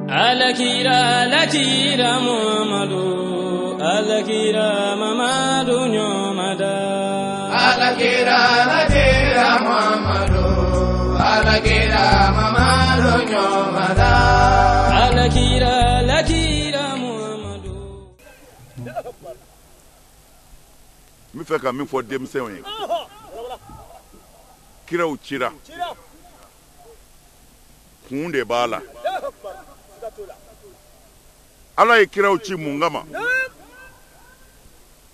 Alakira alakira Muhammadu alakira Mamadu nyomada alakira alakira Muhammadu alakira Mamadu nyomada alakira alakira Muhammadu. N bɛ fɛ ka min fɔ denmisɛnw ye, kiraw cira, kun de b'a la. Ala ye kiraw ci mun kama?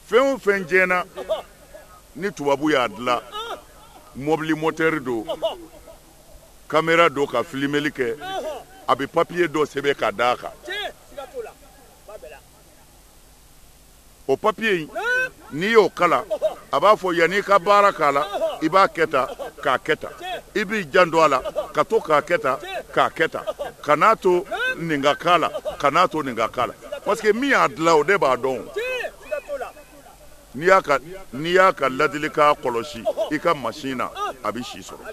Fɛn o fɛn diɲɛna ni tubabu y'a dilan, mobili motɛri don, kamera don ka filimeli kɛ, a bɛ papiye dɔ sɛbɛn ka d'a kan. O papiye in, n'i y'o kalan, a b'a fɔ yanni i ka baara k'a la, i b'a kɛ tan, k'a kɛ tan. I b'i janto a la, ka to k'a kɛ tan, k'a kɛ tan. Kan'a to nin ka k'a la, kan'a to nin ka k'a la. Parce que min y'a dilan, o de b'a dɔn. N'i y'a ka ladilikan kɔlɔsi i ka machine na, a bɛ si sɔrɔ.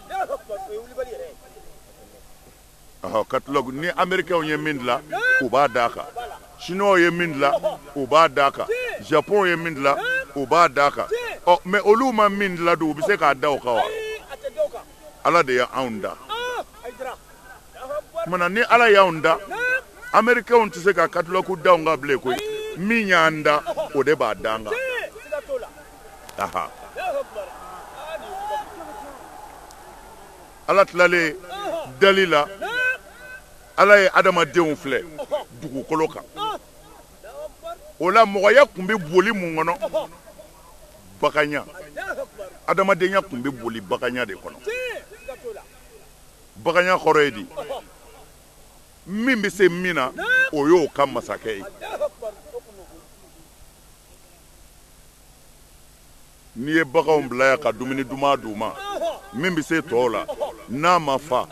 Catalogue ni Américains ye min dilan, u b'a d'a kan. Chinois ye min dilan, u b'a d'a kan. Japon ye min dilan, u b'a d'a kan. Ɔ mais olu ma min dilan dun, u bɛ se k'a da o kan wa? Ala de ye anw da. Kumana ni Ala y'anw da, Américains tɛ se ka catalogue da anw kan bilen koyi. Min y'an da, o de b'a da an kan. Ala tilalen dali la, Ala ye adamadenw filɛ dugukolo kan. O la mɔgɔya tun bɛ boli mun kɔnɔ? Baganya. Adamadenya tun bɛ boli baganya de kɔnɔ. Baganya kɔrɔ ye di? Min bɛ se min na, o y'o ka masakɛ ye. N'i ye baganw bila yan ka dumuni duman d'u ma, min bɛ se tɔw la, n'a ma fa,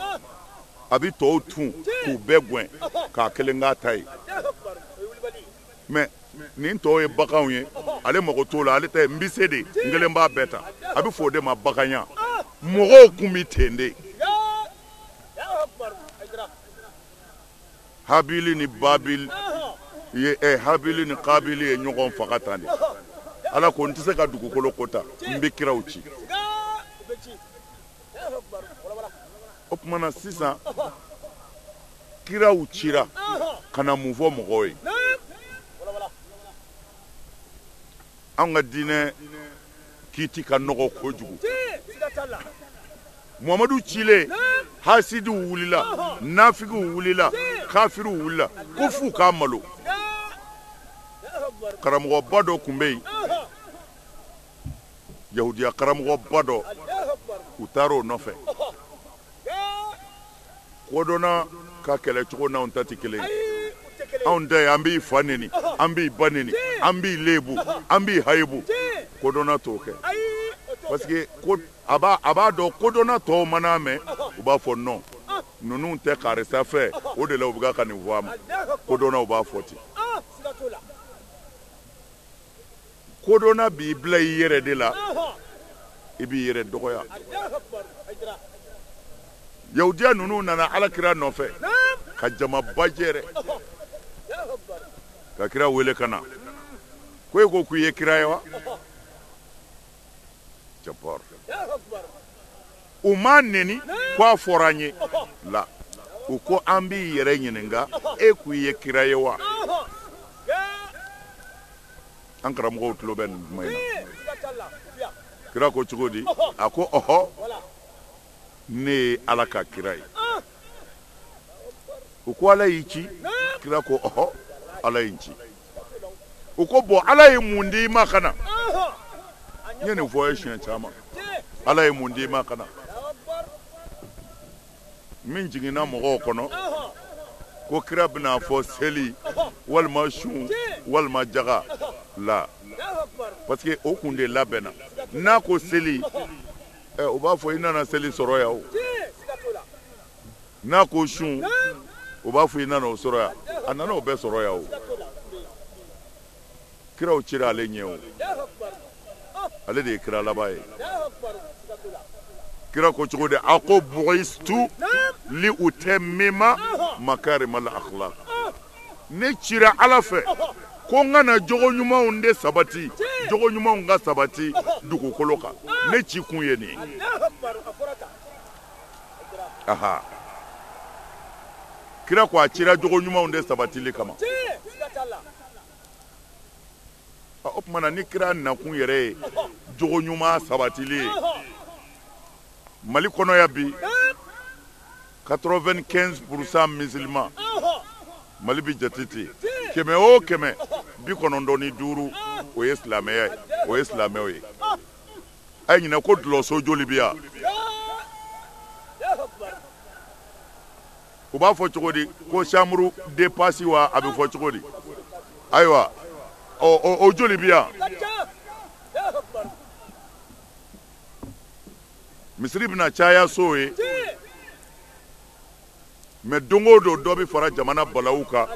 a bɛ tɔw tun k'u bɛɛ gɛn k'a kelen k'a ta ye. Mais nin tɔw ye baganw ye, ale mago t'o la, ale ta ye n bɛ se de, n kelen b'a bɛɛ ta. A bɛ fɔ o de ma baganya. Mɔgɔw kun bɛ ten de. Habili ni Babil ye Habili ni Kabili ye ɲɔgɔn faga tan de. Ala ko n tɛ se ka dugukolo ko ta, n bɛ kiraw ci. O tuma na sisan kiraw cira ka na mun fɔ mɔgɔw ye? Anw ka diinɛ kiiti ka nɔgɔ kojugu. Muhamadu cilen, hasidiw wulila, nafigiw wulila, kafiriw wulila, ko f'u k'a malo. Karamɔgɔba dɔ tun bɛ yen, yahudiya karamɔgɔba dɔ, u taara o nɔfɛ. Kodɔnna ka kɛlɛcogo n'anw ta tɛ kelen ye. Anw ta ye an b'i fa neni, an b'i ba neni, an b'i lebu, an b'i hayibu. Kodɔnna t'o kɛ. Parce que ko a b'a dɔn kodɔnna tɔw mana mɛn, u b'a fɔ non, ninnu tɛ karisa fɛ, o de la u bɛ ka nin fɔ a ma. Kodɔnnaw b'a fɔ ten. Kodɔnna b'i bila i yɛrɛ de la, i b'i yɛrɛ dɔgɔya. Yahudiya ninnu nana Ala kira nɔfɛ ka jamaba jɛrɛ ka kira wele ka na, ko e ko k'i ye kira ye wa? Jabbar. U m'a neni ko a fɔra an ye la, u ko an b'i yɛrɛ ɲininka, e k'i ye kira ye wa? An karamɔgɔw tulo bɛ nin kuma in na. Kira ko cogo di? A ko ɔhɔ, ne ye Ala ka kira ye. U ko Ala y'i ci? Kira ko ɔhɔ, Ala ye n ci. U ko bɔn, Ala ye mun di i ma ka na? N ye nin fɔ ye siɲɛ caman. Ala ye mun di i ma ka na? Min jiginna mɔgɔw kɔnɔ ko kira bɛna fɔ seli walima sun walima jaga la, parce que o kun de labɛnna. N'a ko seli, u b'a fɔ i nana seli sɔrɔ yan o. N'a ko sun, u b'a fɔ i nana o sɔrɔ yan. A nana o bɛɛ sɔrɔ yan o. Kiraw cira ale ɲɛ o. Ale de ye kira laban ye. Kira ko cogo di? A ko bu'istu li utammima makarimal akhlaq. Ne cira Ala fɛ ko n ka na jogo ɲumanw de sabati, jogo ɲumanw ka sabati dugukolo kan. Ne ci kun ye nin ye. Aha. Kira ko a cira jogo ɲumanw de sabatili kama. O tuma na ni kira nakun yɛrɛ ye jogo ɲuman sabatili ye, Mali kɔnɔ yan bi 95% musulman, Mali bi jate ten, 100 o 100 95 o ye silamɛya ye, o ye silamɛw ye. A ye ɲinɛ ko dulɔso joli bi yan? U b'a fɔ cogo di ko chambre de passe wa, a bɛ fɔ cogo di? Ayiwa, o joli bi yan? Misiri bɛna caya so ye, mais don o don dɔ bɛ fara jamana balawu kan,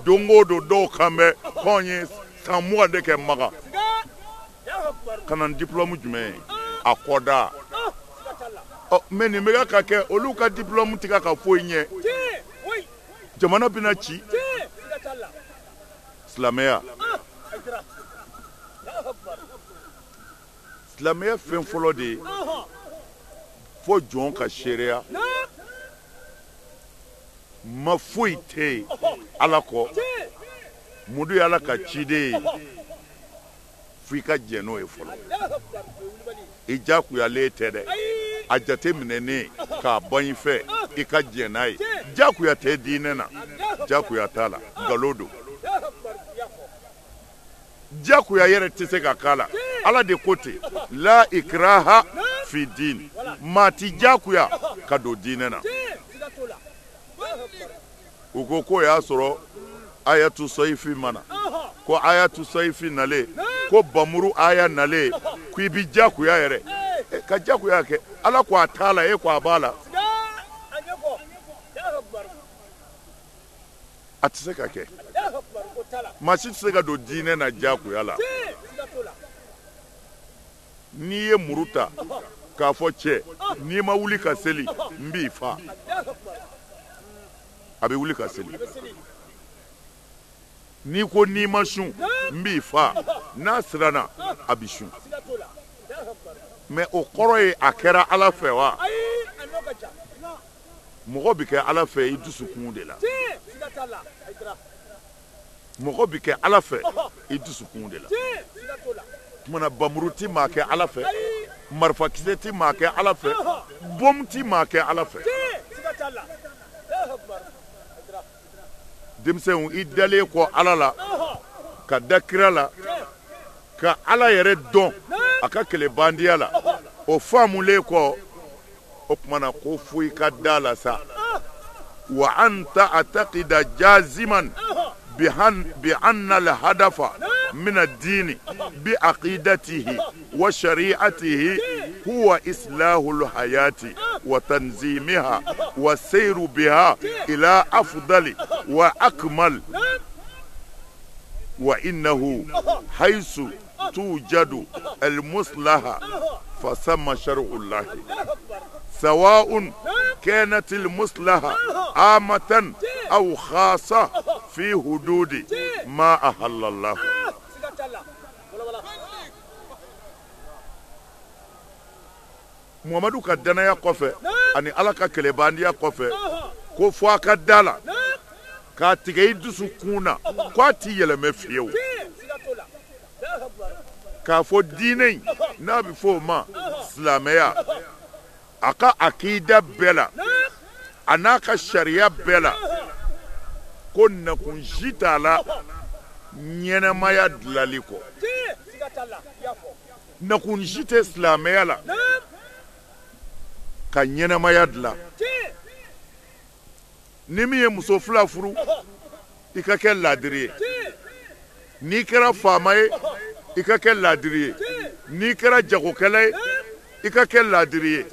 don o don dɔw kan bɛ k'anw ye san 20 de kɛ Makan ka na ni diplôme jumɛn ye a kɔda? Ɔ mais nin bɛ ka kɛ, olu ka diplôme tɛ ka foyi ɲɛ, jamana bɛna ci. Silamɛya, silamɛya fɛn fɔlɔ de ye fo jɔn ka seereya ma foyi tɛ yen Ala kɔ, Mudu ye Ala ka ciden ye, fo i ka jɛn n'o ye fɔlɔ. I diyagoyalen tɛ dɛ, a jateminɛnen k'a ban i fɛ, i ka jɛn n'a ye. Diyagoya tɛ diinɛ na, diyagoya t'a la, nkalon don. Diyagoya yɛrɛ tɛ se ka k'a la. Ala de ko ten, la ikraha fi din, maa ti diyagoya ka don diinɛ na. U ko k'o y'a sɔrɔ ayatu sayifi mana, ko ayatu sayifi nalen, ko bamuru aya nalen, ko i bi diyagoya yɛrɛ ka diyagoya kɛ. Ala ko a t'a la, e ko a b'a la, a tɛ se ka kɛ. Maa si tɛ se ka don diinɛ na diyagoya la. N'i ye muru ta k'a fɔ cɛ, n'i ma wuli ka seli n b'i fa, a bɛ wuli ka seli. N'i ko n'i ma sun n b'i fa, n'a siranna a bɛ sun. Mais o kɔrɔ ye a kɛra Ala fɛ wa? Mɔgɔ bɛ kɛ Ala fɛ i dusukun de la. Mɔgɔ bɛ kɛ Ala fɛ i dusukun de la. Tumana bamuru ti maa kɛ Ala fɛ, marifakisɛ ti maa kɛ Ala fɛ, bɔmu ti maa kɛ Ala fɛ. Denmisɛnw, i dalen kɔ Ala la, ka da kira la, ka Ala yɛrɛ dɔn a ka kɛlɛbandiya la, o faamulen kɔ, o tuma na ko fo i ka da la sa. Wa an ta'taqida jaziman bi anna al-hadafa min ad-dini bi aqidatihi wa shari'atihi huwa islahu al-hayati wa tanzimiha wa sayru biha ila afdali wa akmal wa innahu haythu tujadu al-muslaha fasamma shar'u Allah سواء كانت المصلحة عامة أو خاصة في حدود ما أحل الله. Muhammadu ka danaya kɔfɛ ani Ala ka kɛlɛbandiya kɔfɛ, ko fo a ka da la k'a tigɛ i dusukun na k'a ti yɛlɛmɛ fiyewu, k'a fɔ diinɛ in n'a bɛ fɔ o ma silamɛya, a ka akida bɛɛ la a n'a ka sariya bɛɛ la, ko nakun si t'a la ɲɛnɛmaya dilali kɔ. Nakun si tɛ silamɛya la ka ɲɛnɛmaya dilan. Ni min ye muso fila furu, i ka kɛ laadiri ye. N'i kɛra faama ye, i ka kɛ laadiri ye. N'i kɛra jagokɛla ye, i ka kɛ laadiri ye.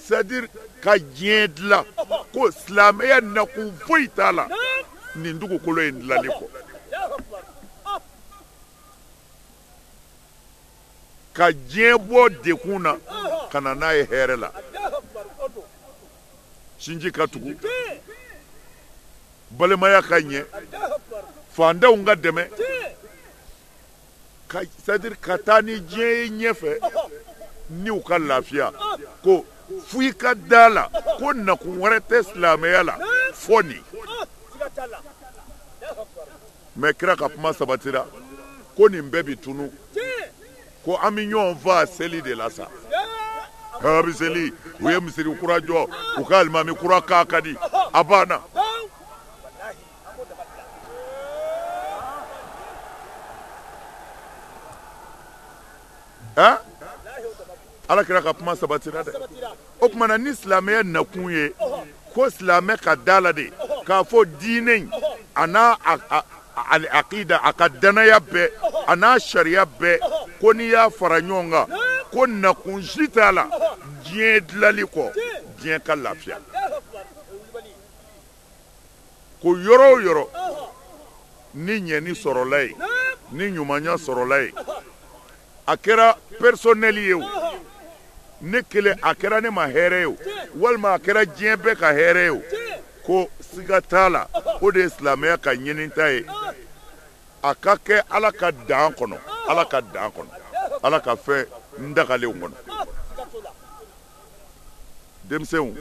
C'est-à-dire ka diɲɛ dilan, ko silamɛya nakun foyi t'a la nin dugukolo in dilanni kɔ. Ka diɲɛ bɔ dekun na ka na n'a ye hɛrɛ la. Sinji ka tugu, balimaya ka ɲɛ, fantanw ka dɛmɛ, ka c'est-à-dire ka taa ni diɲɛ ye ɲɛfɛ ni u ka lafiya. Ko fo i ka da la ko nakun wɛrɛ tɛ silamɛya la fɔ nin. Mɛ kira ka kuma sabatira ko nin bɛɛ bi tunu, ko an bɛ ɲɔgɔn faa seli de la sa. A bɛ seli, u ye misiri kura jɔ, u ka alimami kura k'a ka di, a banna. Hein? Ala kira ka kuma sabatira dɛ. O tuma na ni silamɛya nakun ye ko silamɛ ka da la de k'a fɔ diinɛ in a n'a akida, a ka danaya bɛɛ a n'a sariya bɛɛ, ko n'i y'a fara ɲɔgɔn kan ko nakun si t'a la diɲɛ dilali kɔ, diɲɛ ka lafiya. Ko yɔrɔ o yɔrɔ ni ɲɛni sɔrɔla yen, ni ɲumanya sɔrɔla yen, a kɛra personnel ye o, ne kelen a kɛra ne ma hɛrɛ ye o, walima a kɛra diɲɛ bɛɛ ka hɛrɛ ye o, ko siga t'a la o de ye silamɛya ka ɲinita ye. A ka kɛ Ala ka dan kɔnɔ, Ala ka dan kɔnɔ, Ala ka fɛn dagalenw kɔnɔ. Denmisɛnw,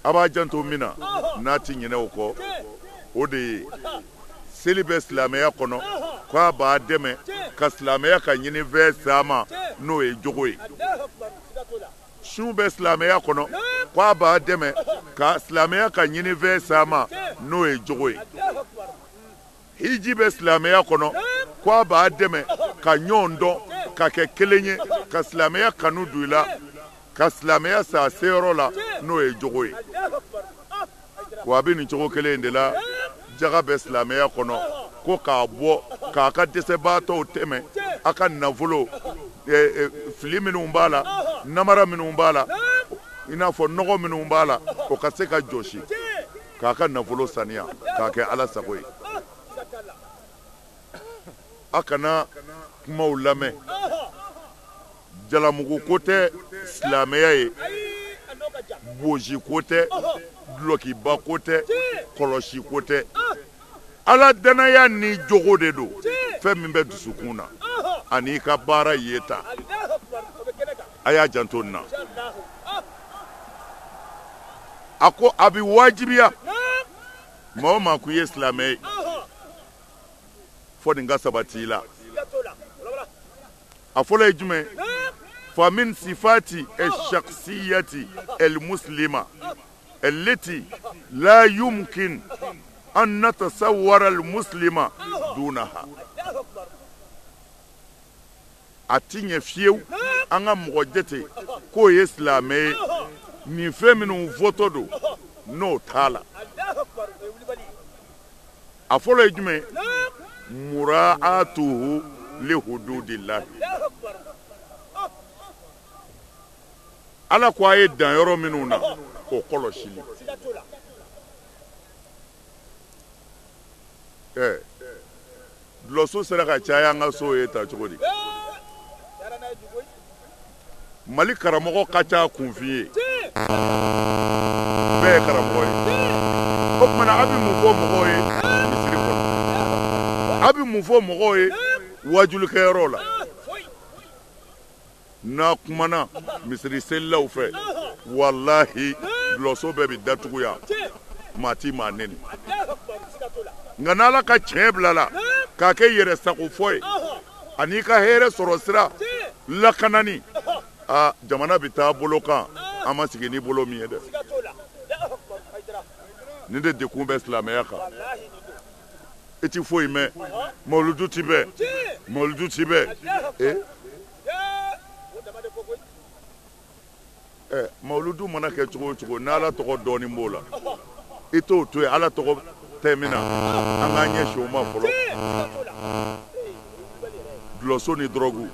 a b'a janto min na n'a ti ɲinɛ o kɔ, o de ye seli bɛ silamɛya kɔnɔ k'a b'a dɛmɛ ka silamɛya ka ɲinifɛn s'a ma, n'o ye jogo ye. Sun bɛ silamɛya kɔnɔ k'a b'a dɛmɛ ka silamɛya ka ɲinifɛn s'a ma, n'o ye jogo ye. Hiji bɛ silamɛya kɔnɔ k'a b'a dɛmɛ ka ɲɔgɔn dɔn, ka kɛ kelen ye, ka silamɛya kanu don i la, ka silamɛya sa seyɔrɔ la, n'o ye jogo ye. Wa a bɛ nin cogo kelen in de la, jaga bɛ silamɛya kɔnɔ ko k'a bɔ k'a ka dɛsɛbaatɔw tɛmɛ, a ka nafolo fili minnu b'a la, namara minnu b'a la, i n'a fɔ nɔgɔ minnu b'a la, o ka se ka jɔsi k'a ka nafolo saniya k'a kɛ Ala sago ye. A kana kumaw lamɛn. Jalamugu ko tɛ silamɛya ye, bozi ko tɛ, dulɔkiba ko tɛ, kɔlɔsi ko tɛ. Ala danaya ni jogo de don, fɛn min bɛ dusukun na ani i ka baara yeta. A y'a janto nin na. A ko a bɛ wajibiya maa o maa ko i ye silamɛ ye, fɔ nin ka sabati i la. A fɔlɔ ye jumɛn? Fa min sifati shakhsiyati al-muslima allati la yumkin an natasawwara al-muslima dunaha. A ti ɲɛ fiyewu an ka mɔgɔ jate k'o ye silamɛ ye, nin fɛn minnu fɔtɔ don n'o t'a la. A fɔlɔ ye jumɛn? Mura'atuhu li hududillahi. Ala ko a ye dan yɔrɔ minnu na, o kɔlɔsili. Dulɔso sera ka caya an ka so ye ta cogo di? Mali karamɔgɔ ka ca kunfin ye, bɛɛ ye karamɔgɔ ye. O tuma na a bɛ mun fɔ mɔgɔw ye misiri kɔnɔ? A bɛ mun fɔ mɔgɔw ye wajulikɛyɔrɔ la? N'a kumana misiri selilaw fɛ, walahi dulɔso bɛɛ bɛ datugu yan, maa ti maa neni. Nka n'Ala ka tiɲɛ bilala k'a kɛ yɛrɛ sago fɔ ye, ani ka hɛrɛ sɔrɔ sira lakanani, a jamana bɛ taa bolo kan an ma sigi ni bolo min ye dɛ. Nin de degun bɛ silamɛya kan. I ti foyi mɛn, mawuludu ti bɛn, mawuludu ti bɛn. Mawuludu mana kɛ cogo o cogo, n'Ala tɔgɔ dɔɔnin b'o la, i t'o to yen. Ala tɔgɔ tɛ min na, an k'an ɲɛsin o ma fɔlɔ. Dulɔso ni dɔrɔgu,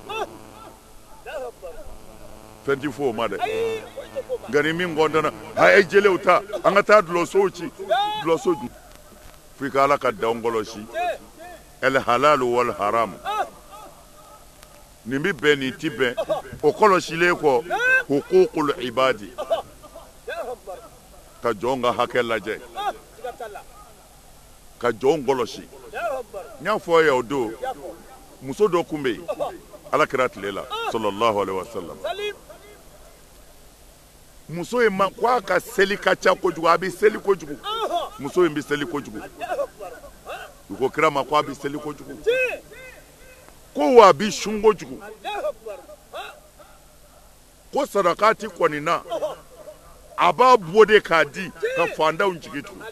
fɛn ti fɔ o ma dɛ. Nka ni min kɔntana, a ye jelew ta, an ka taa dulɔsow ci, dulɔso dun. F'i ka Ala ka danw kɔlɔsi. El halalu wal haram. Nin bɛ bɛn, nin ti bɛn. O kɔlɔsilen kɔ, hukukul ibadi. Ka jɔn ka hakɛ lajɛ. Ka jɔn kɔlɔsi. N y'a fɔ aw ye o don, muso dɔ tun bɛ yen Ala kira tile la sallallahu alaihi wasallam. Muso in ma ko a ka seli ka ca kojugu, a bɛ seli kojugu. Muso in bɛ seli kojugu. U ko kira ma ko a bɛ seli kojugu. Ko wa a bɛ sun kojugu. Ko sarakati kɔni na a b'a bɔ de k'a di ka fantanw jigi tugu.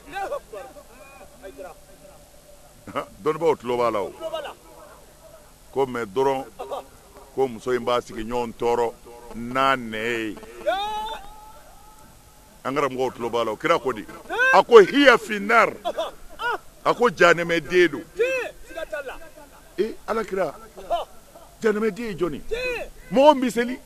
Dɔnnibaaw tulo b'a la o. Ko mɛ dɔrɔn ko muso in b'a sigiɲɔgɔn tɔɔrɔ n'a nɛ ye. An karamɔgɔw tulo b'a la o. Kira ko di? A ko hiya finnar. A ko janɛmɛden don. E Ala kira, janɛmɛden ye jɔni? Mɔgɔ min bɛ seli,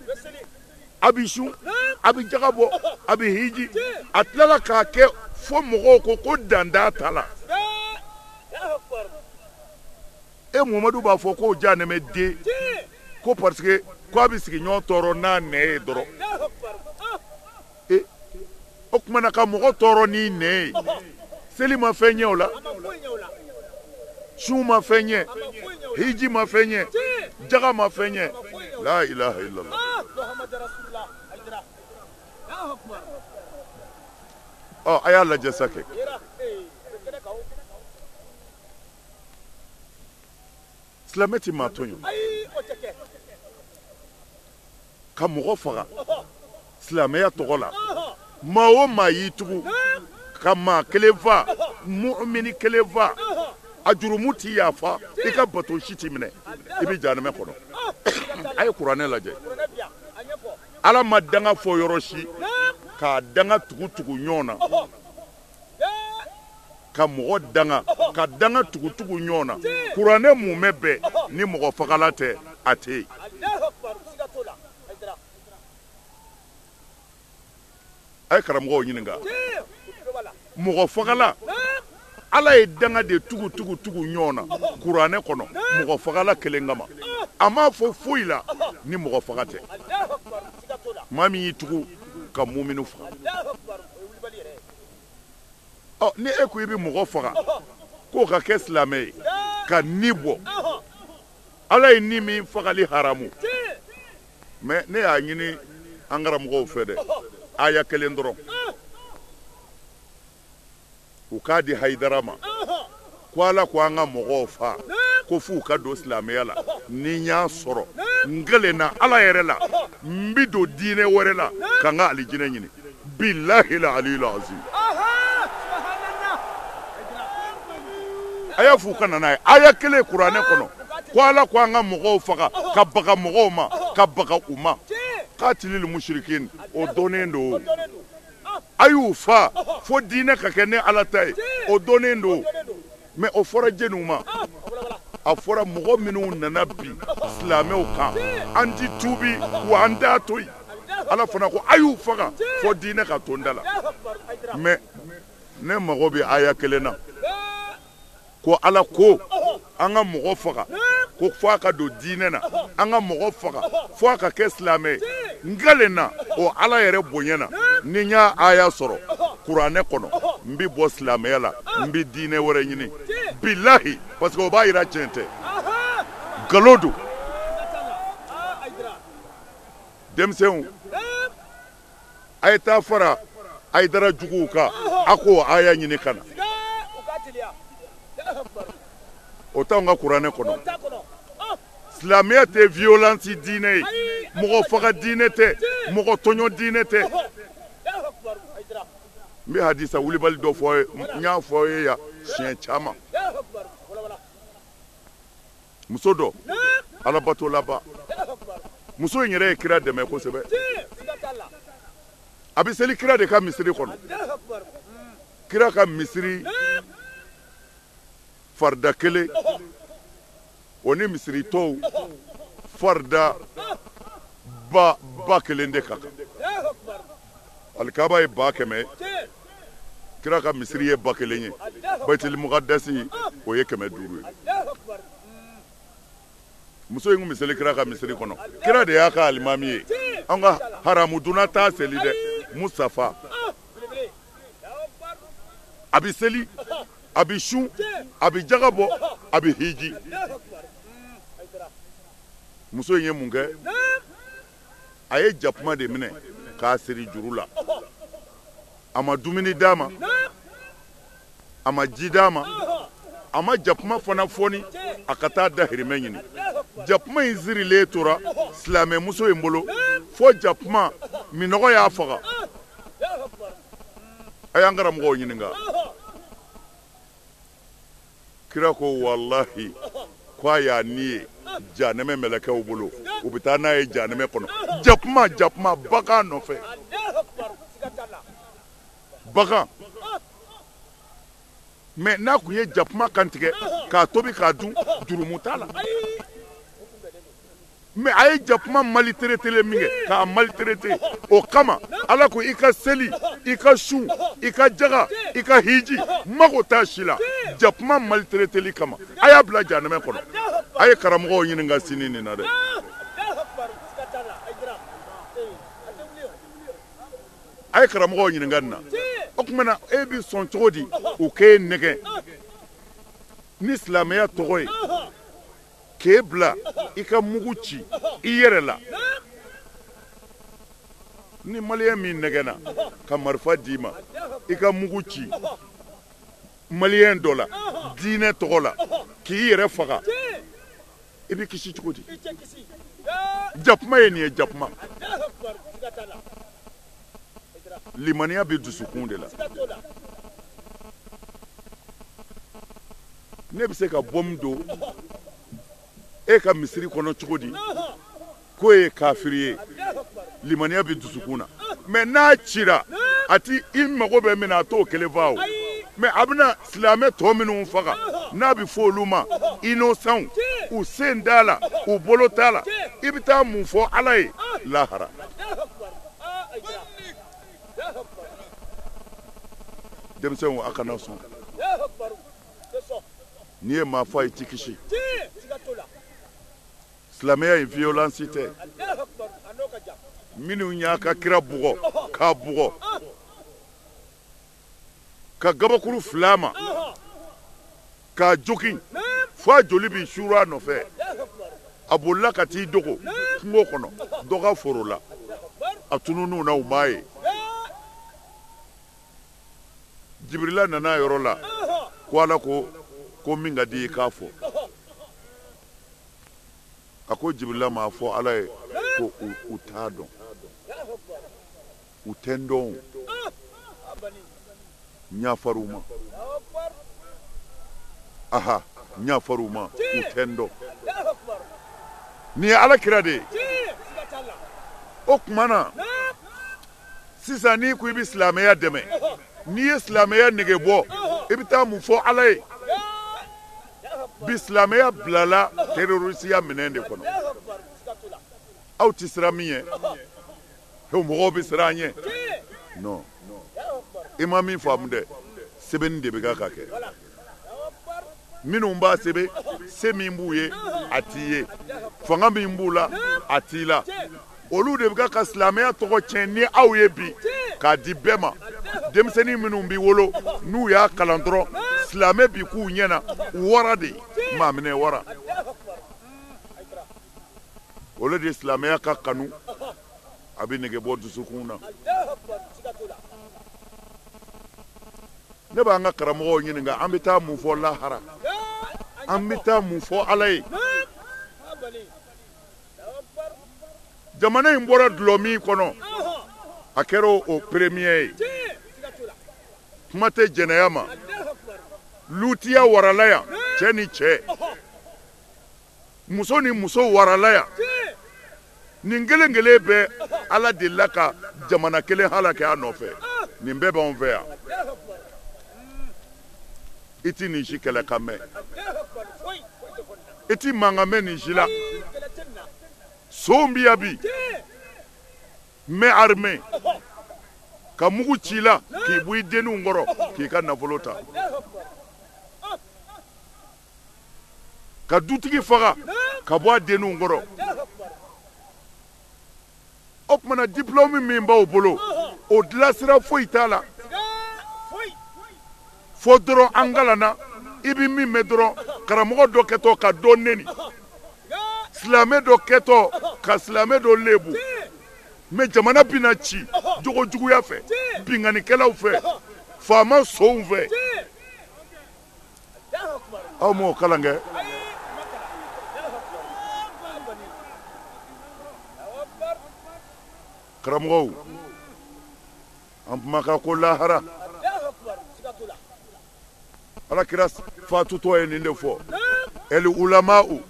a bɛ sun, a bɛ jaga bɔ, a bɛ hiji, a tilala k'a kɛ fo mɔgɔw ko ko dan t'a ta la. E Muhamadu b'a fɔ k'o janɛmɛden ko parce que k'a bɛ sigiɲɔgɔn tɔɔrɔ n'a nɛ ye dɔrɔn. E o tuma na ka mɔgɔ tɔɔrɔ n'i nɛ ye, seli ma fɛn ɲɛ o la, sun ma fɛn ɲɛ, hiji ma fɛn ɲɛ, jaga ma fɛn ɲɛ. La ilaha illallah. Ɔ a y'a lajɛ sa kɛ. Silamɛ ti maa tɔɲɔ. Ka mɔgɔ faga silamɛya tɔgɔ la, maa o maa y'i tugu ka maa kelen fa, mumini kelen fa, a jurumu ti yafa, i ka bato si ti minɛ, i bɛ jahanamɛ kɔnɔ. A ye kuranɛ lajɛ. Ala ma danga fɔ yɔrɔ si k'a danga tugu tugu ɲɔgɔn na, ka mɔgɔ danga ka danga tugu tugu ɲɔgɔn na. Kuranɛ mumɛ bɛɛ ni mɔgɔ fagala tɛ, a tɛ yen. A ye karamɔgɔw ɲininka. Mɔgɔ fagala, Ala ye danga de tugu tugu tugu ɲɔgɔn na kuranɛ kɔnɔ mɔgɔ fagala kelen kama. A m'a fɔ foyi la ni mɔgɔ faga tɛ. Maa min y'i tugu ka muminu faga. Ɔ ni e ko i bɛ mɔgɔ faga k'o ka kɛ silamɛ ye ka ni bɔ, Ala ye ni min fagali haramu. Mɛ ne y'a ɲini an karamɔgɔw fɛ dɛ, aya kelen dɔrɔn u k'a di Hayidara ma ko Ala ko an ka mɔgɔw fa ko f'u ka don silamɛya la. Ni n y'a sɔrɔ n kelenna Ala yɛrɛ la, n bɛ don diinɛ wɛrɛ la ka n ka alijinɛ ɲini. Bilahi la aliyul azim. A y'a f'u ka na n'a ye aya kelen kuranɛ kɔnɔ ko Ala ko an ka mɔgɔw faga ka baga mɔgɔw ma ka baga u ma. Katilil mushrikin, o dɔnnen don. A y'u fa fo diinɛ ka kɛ ne Ala ta ye, o dɔnnen don. Mɛ o fɔra jɛniw ma. A fɔra mɔgɔ minnu nana bi silamɛw kan, an ti tuubi wa an t'a to yen. Ala fana ko a y'u faga fo diinɛ ka to n da la. Mɛ ne mago bɛ aya kelen na ko Ala ko an ka mɔgɔ faga ko fo a ka don diinɛ na, an ka mɔgɔ faga fo a ka kɛ silamɛ ye. N kelen na o Ala yɛrɛ bonya na, ni n y'a aya sɔrɔ kuranɛ kɔnɔ, n bɛ bɔ silamɛya la, n bɛ diinɛ wɛrɛ ɲini. Bilahi, parce que o b'a yira tiɲɛ tɛ, nkalon don. Denmisɛnw, a ye taa fara Hayidara juguw kan, a k'o aya ɲini ka na. O t'anw ka kuranɛ kɔnɔ. Silamɛya tɛ violence diinɛ ye, mɔgɔ faga diinɛ tɛ, mɔgɔ tɔɲɔ diinɛ tɛ. N bɛ hadisa wulibali dɔ fɔ aw ye, n y'a fɔ aw ye yan siɲɛ caman. Muso dɔ, alabatolaba, muso in yɛrɛ ye kira dɛmɛ kosɛbɛ. A bɛ seli kira de ka misiri kɔnɔ. Kira ka misiri farida kelen, o ni misiri tɔw farida ba kelen de ka kan. Alikaba ye 100,000 ye, kira ka misiri ye 1000 ye, Baitul Muqaddasi o ye 500 ye. Muso in kun bɛ seli kira ka misiri kɔnɔ, kira de y'a ka alimami ye. An ka haramu dunna t'a seli dɛ, Mustafa. A bɛ seli, a bɛ sun, a bɛ jaga bɔ, a bɛ hiji. Muso in ye mun kɛ? A ye jakuma de minɛ k'a siri juru la. A ma dumuni d'a ma, a ma ji d'a ma, a ma jakuma fana fɔni a ka taa dahirimɛ ɲini. Jakuma in sirilen tora silamɛmuso in bolo fo jakuma minɔgɔ y'a faga. A y'an karamɔgɔw ɲininka. Kira ko walahi ko a y'a ni ye janɛmɛ mɛlɛkɛw bolo, u bɛ taa n'a ye janɛmɛ kɔnɔ. Jakuma jakuma bagan nɔfɛ. Bagan. Mais n'a kun ye jakuma kantigɛ k'a tobi k'a dun, jurumu t'a la. Mais a ye jakuma maltraité min kɛ, k'a maltraité o kama, Ala ko i ka seli, i ka sun, i ka jaga, i ka hiji, mago t'a si la jakuma maltraiteli kama. A y'a bila janɛmɛ kɔnɔ. A ye karamɔgɔw ɲininka sini nin na dɛ. A ye karamɔgɔw ɲininka nin na. O tuma na e bɛ sɔn cogo di u k'e nɛgɛn ni silamɛya tɔgɔ ye, k'e bila i ka mugu ci i yɛrɛ la? Ni maliyɛn min nɛgɛnna ka marifa d'i ma i ka mugu ci maliyɛn dɔ la diinɛ tɔgɔ la k'i yɛrɛ faga, i bɛ kisi cogo di? Jakuma ye nin ye, jakuma. Limaniya bɛ dusukun de la. Ne bɛ se ka bɔmu don e ka misiri kɔnɔ cogo di k'o ye kafiri ye? Limaniya bɛ dusukun na. Mais n'a cira, a ti i mago bɛ min na, a t'o kelen fa o. Mais a bɛna silamɛ tɔ minnu faga, n'a bɛ fɔ olu ma innocent, u sen t'a la, u bolo t'a la, i bɛ taa mun fɔ Ala ye lahara? Denmisɛnw, a kana sɔn. N'i ye maa fɔ, i t'i kisi. Silamɛya in violence tɛ. Minnu y'a ka kira bugɔ k'a bugɔ ka gabakuru fila ma k'a jogin fo a joli bɛ suuru a nɔfɛ, a bolila ka t'i dogo kungo kɔnɔ dɔ ka foro la, a tunun'u na, u m'a ye. Jibirila nana a yɔrɔ la ko Ala ko ko min ka di i k'a fɔ. A ko Jibirila m'a fɔ Ala ye ko u t'a dɔn, u tɛ n dɔn, n yafar'u ma. Aha, n yafar'u ma, u tɛ n dɔn. Nin ye Ala kira de ye. O tuma na sisan n'i ko i bɛ silamɛya dɛmɛ, n'i ye silamɛya nege bɔ, i bɛ taa mun fɔ Ala ye? Bi silamɛya bilala terrorisiya minɛn de kɔnɔ. Aw tɛ siran min ɲɛ, mɔgɔw bɛ siran an ɲɛ. Non, i ma min faamu dɛ, sɛbɛnni de bɛ ka kɛ. Minnu b'a sɛbɛn, se min b'u ye a t'i ye, fanga min b'u la a t'i la. Olu de bɛ ka silamɛya tɔgɔ tiɲɛ ni aw ye bi k'a di bɛɛ ma. Denmisɛnnin minnu bɛ wolo n'u y'a kalan dɔrɔn, silamɛ bi k'u ɲɛna wara de ye, maaminɛ wara. Olu de silamɛya ka kanu, a bɛ nege bɔ dusukun na. Ne b'an ka karamɔgɔw ɲininka, an bɛ taa mun fɔ lahara? An bɛ taa mun fɔ Ala ye? Jamana in bɔra dulɔ min kɔnɔ, a kɛra o premier ye. Kuma tɛ jɛnɛya ma. Lutiya warala yan, cɛ ni cɛ, muso ni muso warala yan. Nin kelen kelen bɛɛ Ala delila ka jamana kelen halakɛ a nɔfɛ. Nin bɛɛ b'anw fɛ yan. I ti nin si kɛlɛ kan mɛn, i ti mankan mɛn nin si la. Sonw bi yan bi, mais armé ka mugu ci la k'i bɔ i denninw kɔrɔ k'i ka nafolo ta, ka dutigi faga ka bɔ a denninw kɔrɔ. O tuma na diplôme min b'aw bolo, o dilansira foyi t'a la. Fo dɔrɔn an kalanna i bɛ min mɛn dɔrɔn karamɔgɔ dɔ kɛtɔ ka dɔ neni silamɛ dɔ kɛtɔ ka silamɛ dɔ lebu mais jamana bɛna ci jogo juguya fɛ binkannikɛlaw fɛ faama sonw fɛ aw m'o kalan kɛ karamɔgɔw an kumakan ko lahara ala kira fatutɔ ye nin de fɔ el ulama'u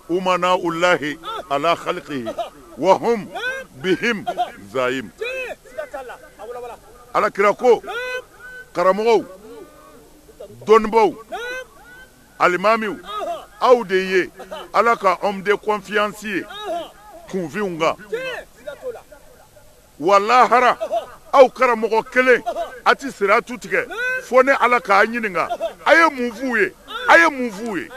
umana ulahi ala khalqihi wa hum bihim zaim ala kira ko karamɔgɔw dɔnnibaw alimamiw aw de ye ala ka homme de confiance ye kunfinw kan wa lahara aw karamɔgɔ kelen a ti siratu tigɛ fo ne ala k'a ɲininka a ye mun f'u ye a ye mun f'u ye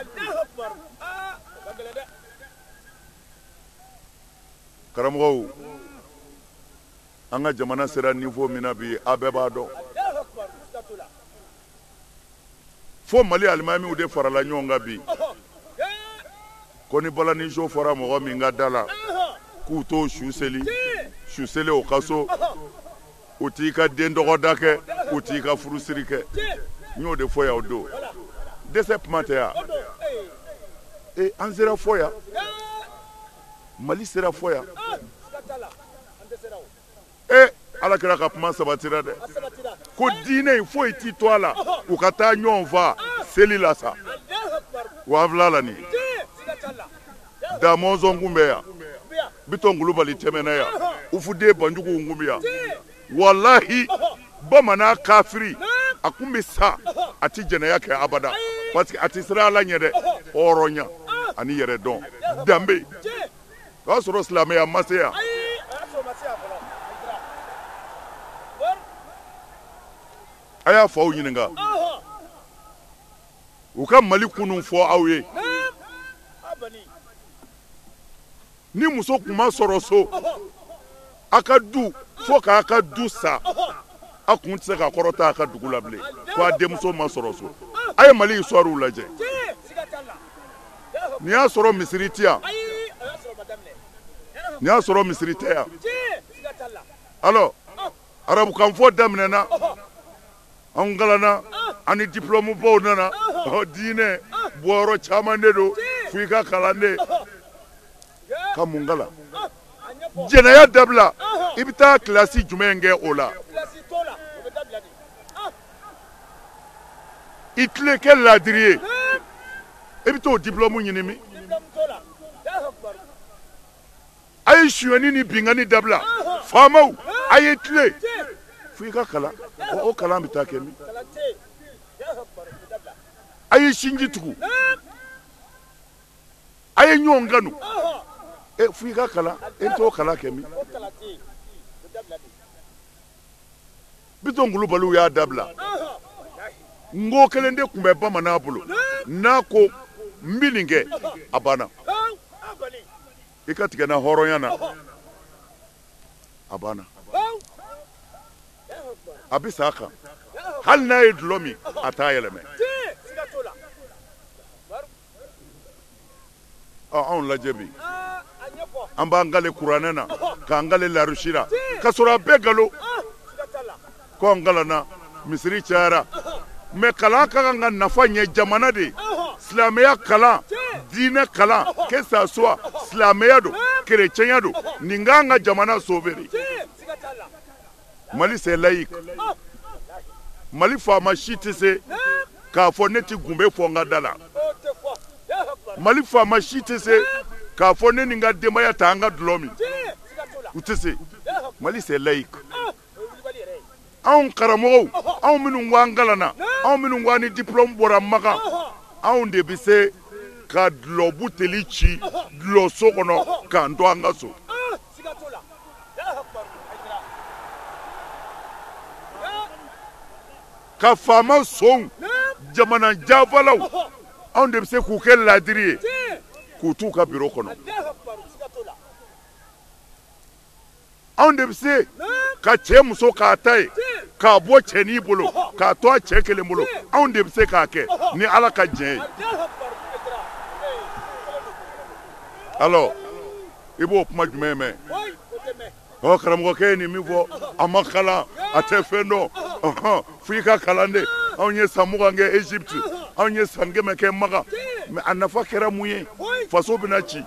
karamɔgɔw an ka jamana sera niveau min na bi a bɛɛ b'a dɔn fo mali alimamiw de farala ɲɔgɔn kan bi ko ni balanijo fɔra mɔgɔ min ka da la k'u t'o su seli su seli o ka so u t'i ka den dɔgɔda kɛ u t'i ka furusiri kɛ n y'o de fɔ yan o don dɛsɛ kuma tɛ yan e an sera fɔ yan mali sera fɔ yan e ala kira ka kuma sabatira dɛ ko diinɛ in foyi t'i to a la u ka taa ɲɔgɔn fa seli la sa wa an filɛ la nin ye da mɔnzɔn kun bɛ yan bitɔn kulubali tɛmɛna yan ufuden banjuguw kun bɛ yan walahi bamanan kafiri a kun bɛ sa a ti jɛnɛya kɛ abada parce que a ti siran ala ɲɛ dɛ hɔrɔnya ani yɛrɛdɔn danbe o y'a sɔrɔ silamɛya ma se yan a y'a faw ɲininka u ka mali kunun fɔ aw ye ni muso kun ma sɔrɔ so a ka du fo k'a ka du sa a kun tɛ se ka kɔrɔta a ka dugu la bilen ko a denmuso ma sɔrɔ so a ye mali histoire lajɛ nin y'a sɔrɔ misiri tɛ yan nin y'a sɔrɔ misiri tɛ yan alors arabukanfɔ daminɛna anw kalanna an ni diplôme baw nana diinɛ bɔyɔrɔ caman de don fo i ka kalan de ka mun kalan jɛnɛya dabila i bɛ taa kilasi jumɛn kɛ o la i tilen kɛ laadiri ye i bɛ t'o diplôme ɲini min a ye sonyɛni ni binkanni dabila faamaw a ye tilen fo i ka kalan o kalan bɛ taa kɛ min a ye sinji tugu a ye ɲɔgɔn kanu e fo i ka kalan e bɛ t'o kalan kɛ min bitɔn kulubaliw y'a dabila nko kelen de tun bɛ bamanan bolo n'a ko n bɛ nin kɛ a banna i ka tigɛ n na hɔrɔnya na a banna a bɛ sa a kan hali n'a ye dulɔ min a t'a yɛlɛmɛ anw lajɛ bi an b'an kale kuranɛ na k'an kale larusi la k'a sɔrɔ a bɛɛ nkalon ko an kalanna misiri cayara mais kalan ka kan ka nafa ɲɛ jamana de ye silamɛya kalan diinɛ kalan que ça soit silamɛya don kerecɛnya don nin k'an ka jamana sauver de mali c'est laïque mali faama si tɛ se k'a fɔ ne tɛ gunbe fɔ n ka da la mali faama si tɛ se k'a fɔ ne ni n ka denbaya t'an ka dulɔ min u tɛ se mali c'est laïque anw karamɔgɔw anw minnu ko an kalanna anw minnu ko an ni diplôme bɔra makan anw de bɛ se ka dulɔ buteli ci dulɔso kɔnɔ k'an to an ka so ka faama sonw jamana janfalaw anw de bɛ se k'u kɛ laadiri ye k'u t'u ka biro kɔnɔ anw de bɛ se ka cɛ muso k'a ta ye k'a bɔ cɛnin bolo K'a to a cɛ kelen bolo, anw de bɛ se k'a kɛ ni Ala ka diɲɛ ye. Alors i b'o kuma jumɛn mɛn? Ɔ karamɔgɔkɛ ye nin min fɔ, a ma kalan, a tɛ fɛn dɔn, fo i ka kalan de. Anw ye san 20 kɛ Égypte, anw ye san 100 kɛ Makan, mais a nafa kɛra mun ye? Faso bɛna ci.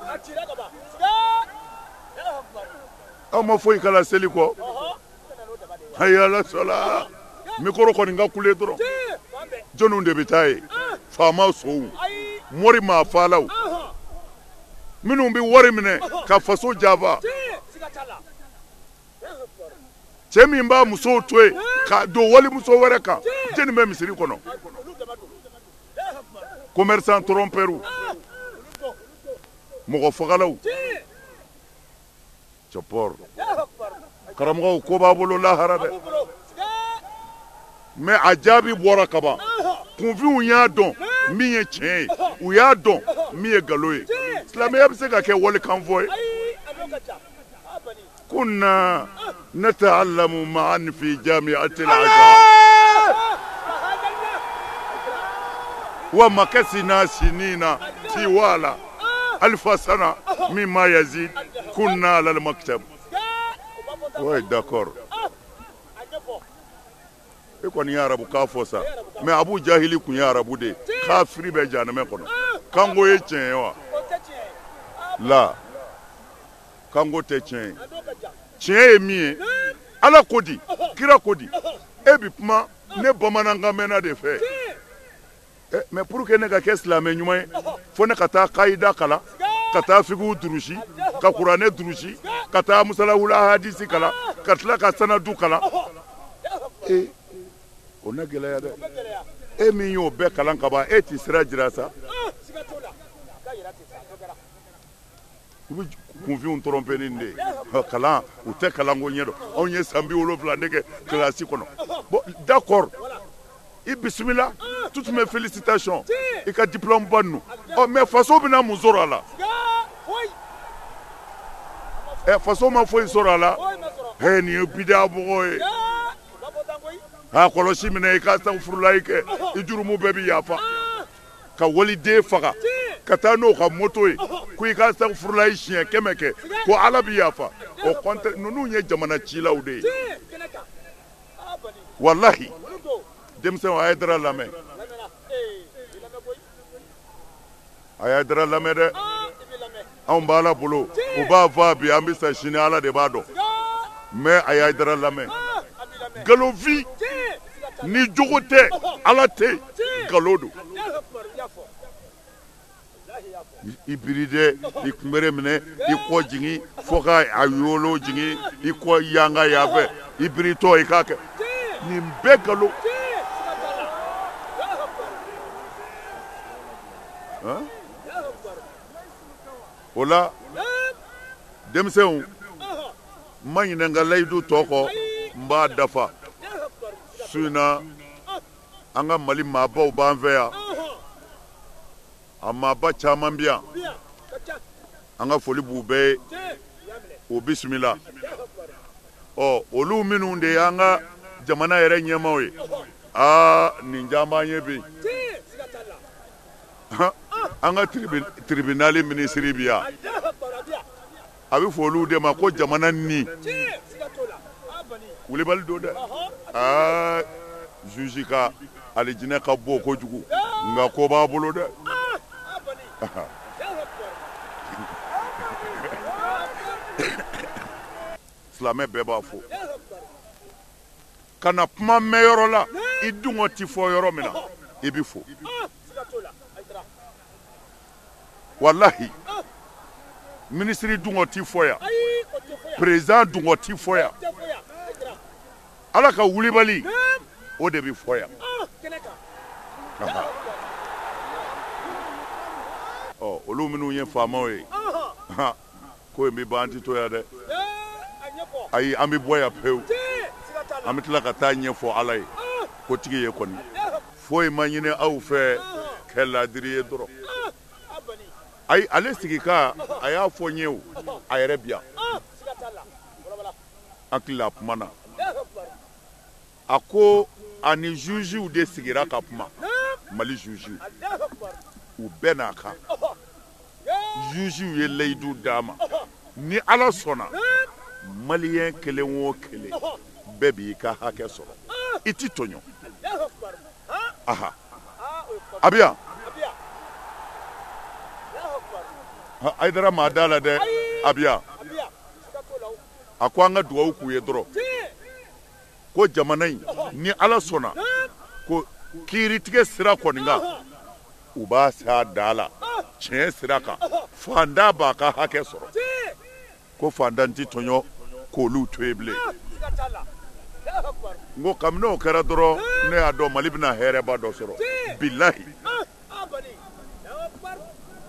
Aw ma foyi kalan seli kɔ. Ayi ala sɔla, mikoro kɔni ka kule dɔrɔn. Jɔnniw de bɛ taa yen? Faama sow, mori maa faalaw, minnu bɛ wari minɛ ka faso janfa. Cɛ min b'a musow to yen ka don walimuso wɛrɛ kan, jɛni bɛ misiri kɔnɔ? Commerçant trompeur, mɔgɔ fagalaw. Cɛpɔr karamɔgɔw ko b'a bolo lahara dɛ. Mais a jaabi bɔra kaban. Kunfinw y'a dɔn min ye tiɲɛ ye, u y'a dɔn min ye nkalon ye. Silamɛya bɛ se ka kɛ walikan fɔ ye. Kunna nata'allamu ma'an fi jami'ati al-azhar wa makasina sinina tiwala alfa sana mimma yazid kunna ala al-maktab. Oui, d'accord. E kɔni ye arabukan fɔ sa, mais Abu Jahili kun ye arabu de ye, kafiri bɛ jahanamɛ kɔnɔ. Kanko ye tiɲɛ ye wa? La, kanko tɛ tiɲɛ ye. Tiɲɛ ye min ye, Ala ko di, kira ko di. E bi kuma ne bamanankan mɛnna de fɛ. Mais pour que ne ka kɛ silamɛ ɲuman ye, fo ne ka taa kayida kalan, ka taa figiw durusi, ka kuranɛ durusi, ka taa musalawula hadisi kalan, ka tila ka sanadu kalan. O na gɛlɛya dɛ. E min y'o bɛɛ kalan ka ban, e t'i sira jira sa. U bɛ kunfinw tromper ni nin de ye. Kalan, u tɛ kalanko ɲɛ dɔn. Anw ye san 70 de kɛ kilasi kɔnɔ. Bon, d'accord, i bisimila, toutes mes félicitations, i ka diplôme ba ninnu. Ɔ mais faso bɛna mun sɔrɔ a la? Faso ma foyi sɔrɔ a la. Nin ye bidaa mɔgɔ ye. A kɔlɔsi minɛ, i ka astagfurulayi kɛ, i jurumu bɛɛ bɛ yafa. Ka waliden faga, ka taa n'o ka moto ye, ko i ka astagfurulayi siɲɛ 100 kɛ, ko Ala bɛ yafa. Au contraire, ninnu ye jamana cilaw de ye. Walahi, denmisɛnw a ye dara lamɛn. A y'a dara lamɛn dɛ. Anw b'Ala bolo, u b'a fɔ a bi, an bɛ sa sini, Ala de b'a dɔn. Mais a y'a dara lamɛn. Nkalonfin ni jogo tɛ, Ala tɛ, nkalon don. I biri dɛ, i kunbere minɛ, i kɔ jigin fo ka a yolo jigin, i kɔ yanga yan fɛ, i biritɔ i k'a kɛ. Nin bɛɛ nkalon. O la denmisɛnw, n ma ɲinɛ n ka layidu tɔ kɔ, n b'a dafa. Su in na, an ka Mali maabaw b'an fɛ yan. A maaba caman bɛ yan. An ka foli b'u bɛɛ ye. O bisimila. Ɔ olu minnu de y'an ka jamana yɛrɛ ɲɛmaaw ye, aa nin caman ye bi. An ka tribunal minisiri bi yan. A bɛ fɔ olu de ma ko jamana ni. Wulibali don dɛ. Aa juge ka alijinɛ ka bon kojugu, nka ko b'a bolo dɛ. Silamɛ bɛɛ b'a fɔ. Kana kuma mɛn yɔrɔ la, i dungɔ ti fɔ yɔrɔ min na, i bɛ fo. Walahi, minisiri dungɔ ti fɔ yan, président dungɔ ti fɔ yan. Ala ka wulibali, o de bɛ fɔ yan. Ɔ olu minnu ye faamaw ye, ko in bɛ ban, an ti to yan dɛ. Ayi, an bɛ bɔ yan pewu. An bɛ tila ka taa ɲɛfɔ Ala ye, ko tigi ye kɔni. Foyi ma ɲini aw fɛ kɛ laadiri ye dɔrɔn. Ayi, ale sigi ka, a y'a fɔ n ye o, a yɛrɛ bi yan. An hakili la a kuma na. A ko Ani jugew de sigira ka kuma. Mali jugew. U bɛɛ n'a kan. Jugew ye layidu d'a ma. Ni Ala sɔnna, maliyɛn kelen o kelen bɛɛ b'i ka hakɛ sɔrɔ. I ti tɔɲɔ. Aha. A bɛ yan. Hayidara maa da la dɛ. A bɛ yan. A ko an ka dugawu k'u ye dɔrɔn. Ko jamana in ni Ala sɔnna ko kiiritigɛ sira kɔni kan u b'a s'a da la tiɲɛ sira kan fantan b'a ka hakɛ sɔrɔ ko fantan ti tɔɲɔ k'olu to yen bilen. N ko kabini o kɛra dɔrɔn ne y'a dɔn Mali bɛna hɛrɛba dɔ sɔrɔ bilahi.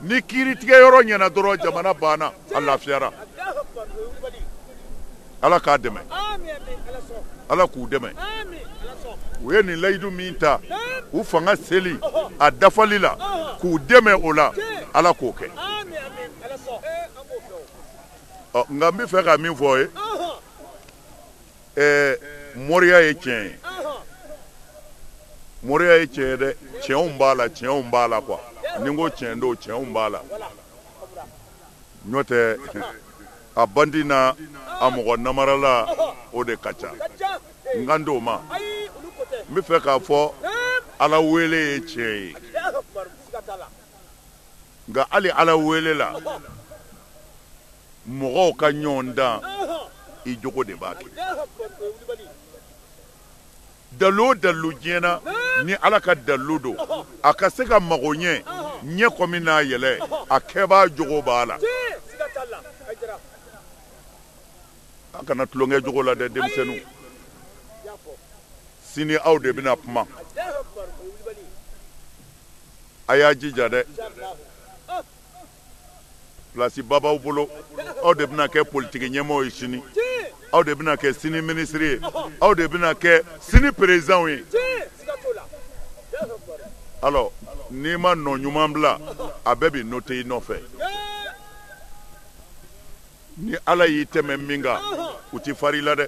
Ni kiiritigɛ yɔrɔ ɲɛna dɔrɔn jamana banna a lafiyara. Ala k'a dɛmɛ. Ala k'u dɛmɛ. U ye nin layidu min ta u fanga seli a dafali la k'u dɛmɛ o la Ala k'o kɛ. Ɔ nka n bɛ fɛ ka min fɔ ye moriya ye tiɲɛ ye. Moriya ye tiɲɛ ye dɛ. Tiɲɛw b'a la, tiɲɛw b'a la quoi. Ni n ko tiɲɛ don, tiɲɛw b'a la. N'o tɛ a bandi n'a a mɔgɔ namarala o de ka ca. N kan t'o ma. N bɛ fɛ k'a fɔ Ala wele ye tiɲɛ ye. Nka hali Ala wele la mɔgɔw ka ɲɔgɔn dan i jogo de b'a kɛ. Dalu o dalu diɲɛ na ni Ala ka dalu don a ka se ka mago ɲɛ ɲɛ kɔmi n'a yɛlɛ a kɛbaa jogo b'a la. A kana tulonkɛ jogo la dɛ denmisɛnninw. Sini aw de bɛna kuma. A y'a jija dɛ. Place ba b'aw bolo. Aw de bɛna kɛ politiki ɲɛmɔgɔ ye sini. Aw de bɛna kɛ sini minisiri ye. Aw de bɛna kɛ sini président ye. Alors n'i ma nɔ ɲuman bila a bɛɛ b'i noter i nɔfɛ. Ni Ala y'i tɛmɛ min kan u ti fari la dɛ.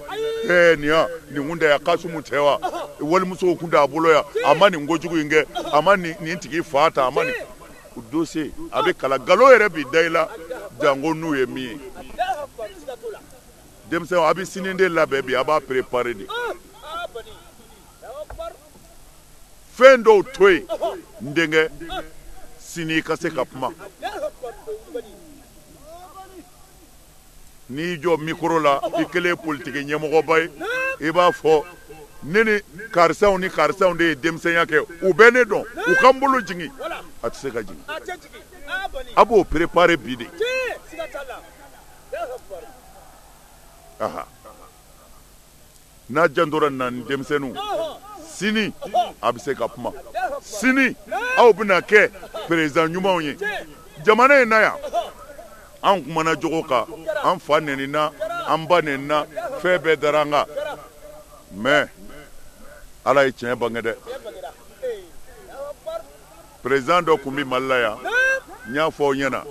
Ee nin ya nin kun tɛ ya Kasumu tɛ wa walimusow kun t'a bolo yan a ma nin kojugu in kɛ a ma nin tigi fa ta a ma nin dossier a bɛ kalan nkalon yɛrɛ b'i da i la janko n'u ye min ye. Denmisɛnw a bɛ sini de labɛn bi a b'a préparer de. Fɛn dɔw to yen n denkɛ sini i ka se ka kuma. N'i jɔ micro la i kɛlen politiki ɲɛmɔgɔba ye i b'a fɔ ne ni karisaw ni karisaw de ye denmisɛnya kɛ u bɛ ne dɔn u ka n bolo jigin a tɛ se ka jigin. A b'o préparer bi de. Aha. N'a jantora na ni denmisɛnninw sini a bɛ se ka kuma. Sini aw bɛna kɛ président ɲumanw ye jamana in na yan. An kumana jogo kan an fa nɛnina an ba nɛnina fɛn bɛɛ dara an kan mais Ala ye tiɲɛ bange dɛ. Président dɔ tun bɛ Mali la yan n y'a fɔ aw ɲɛna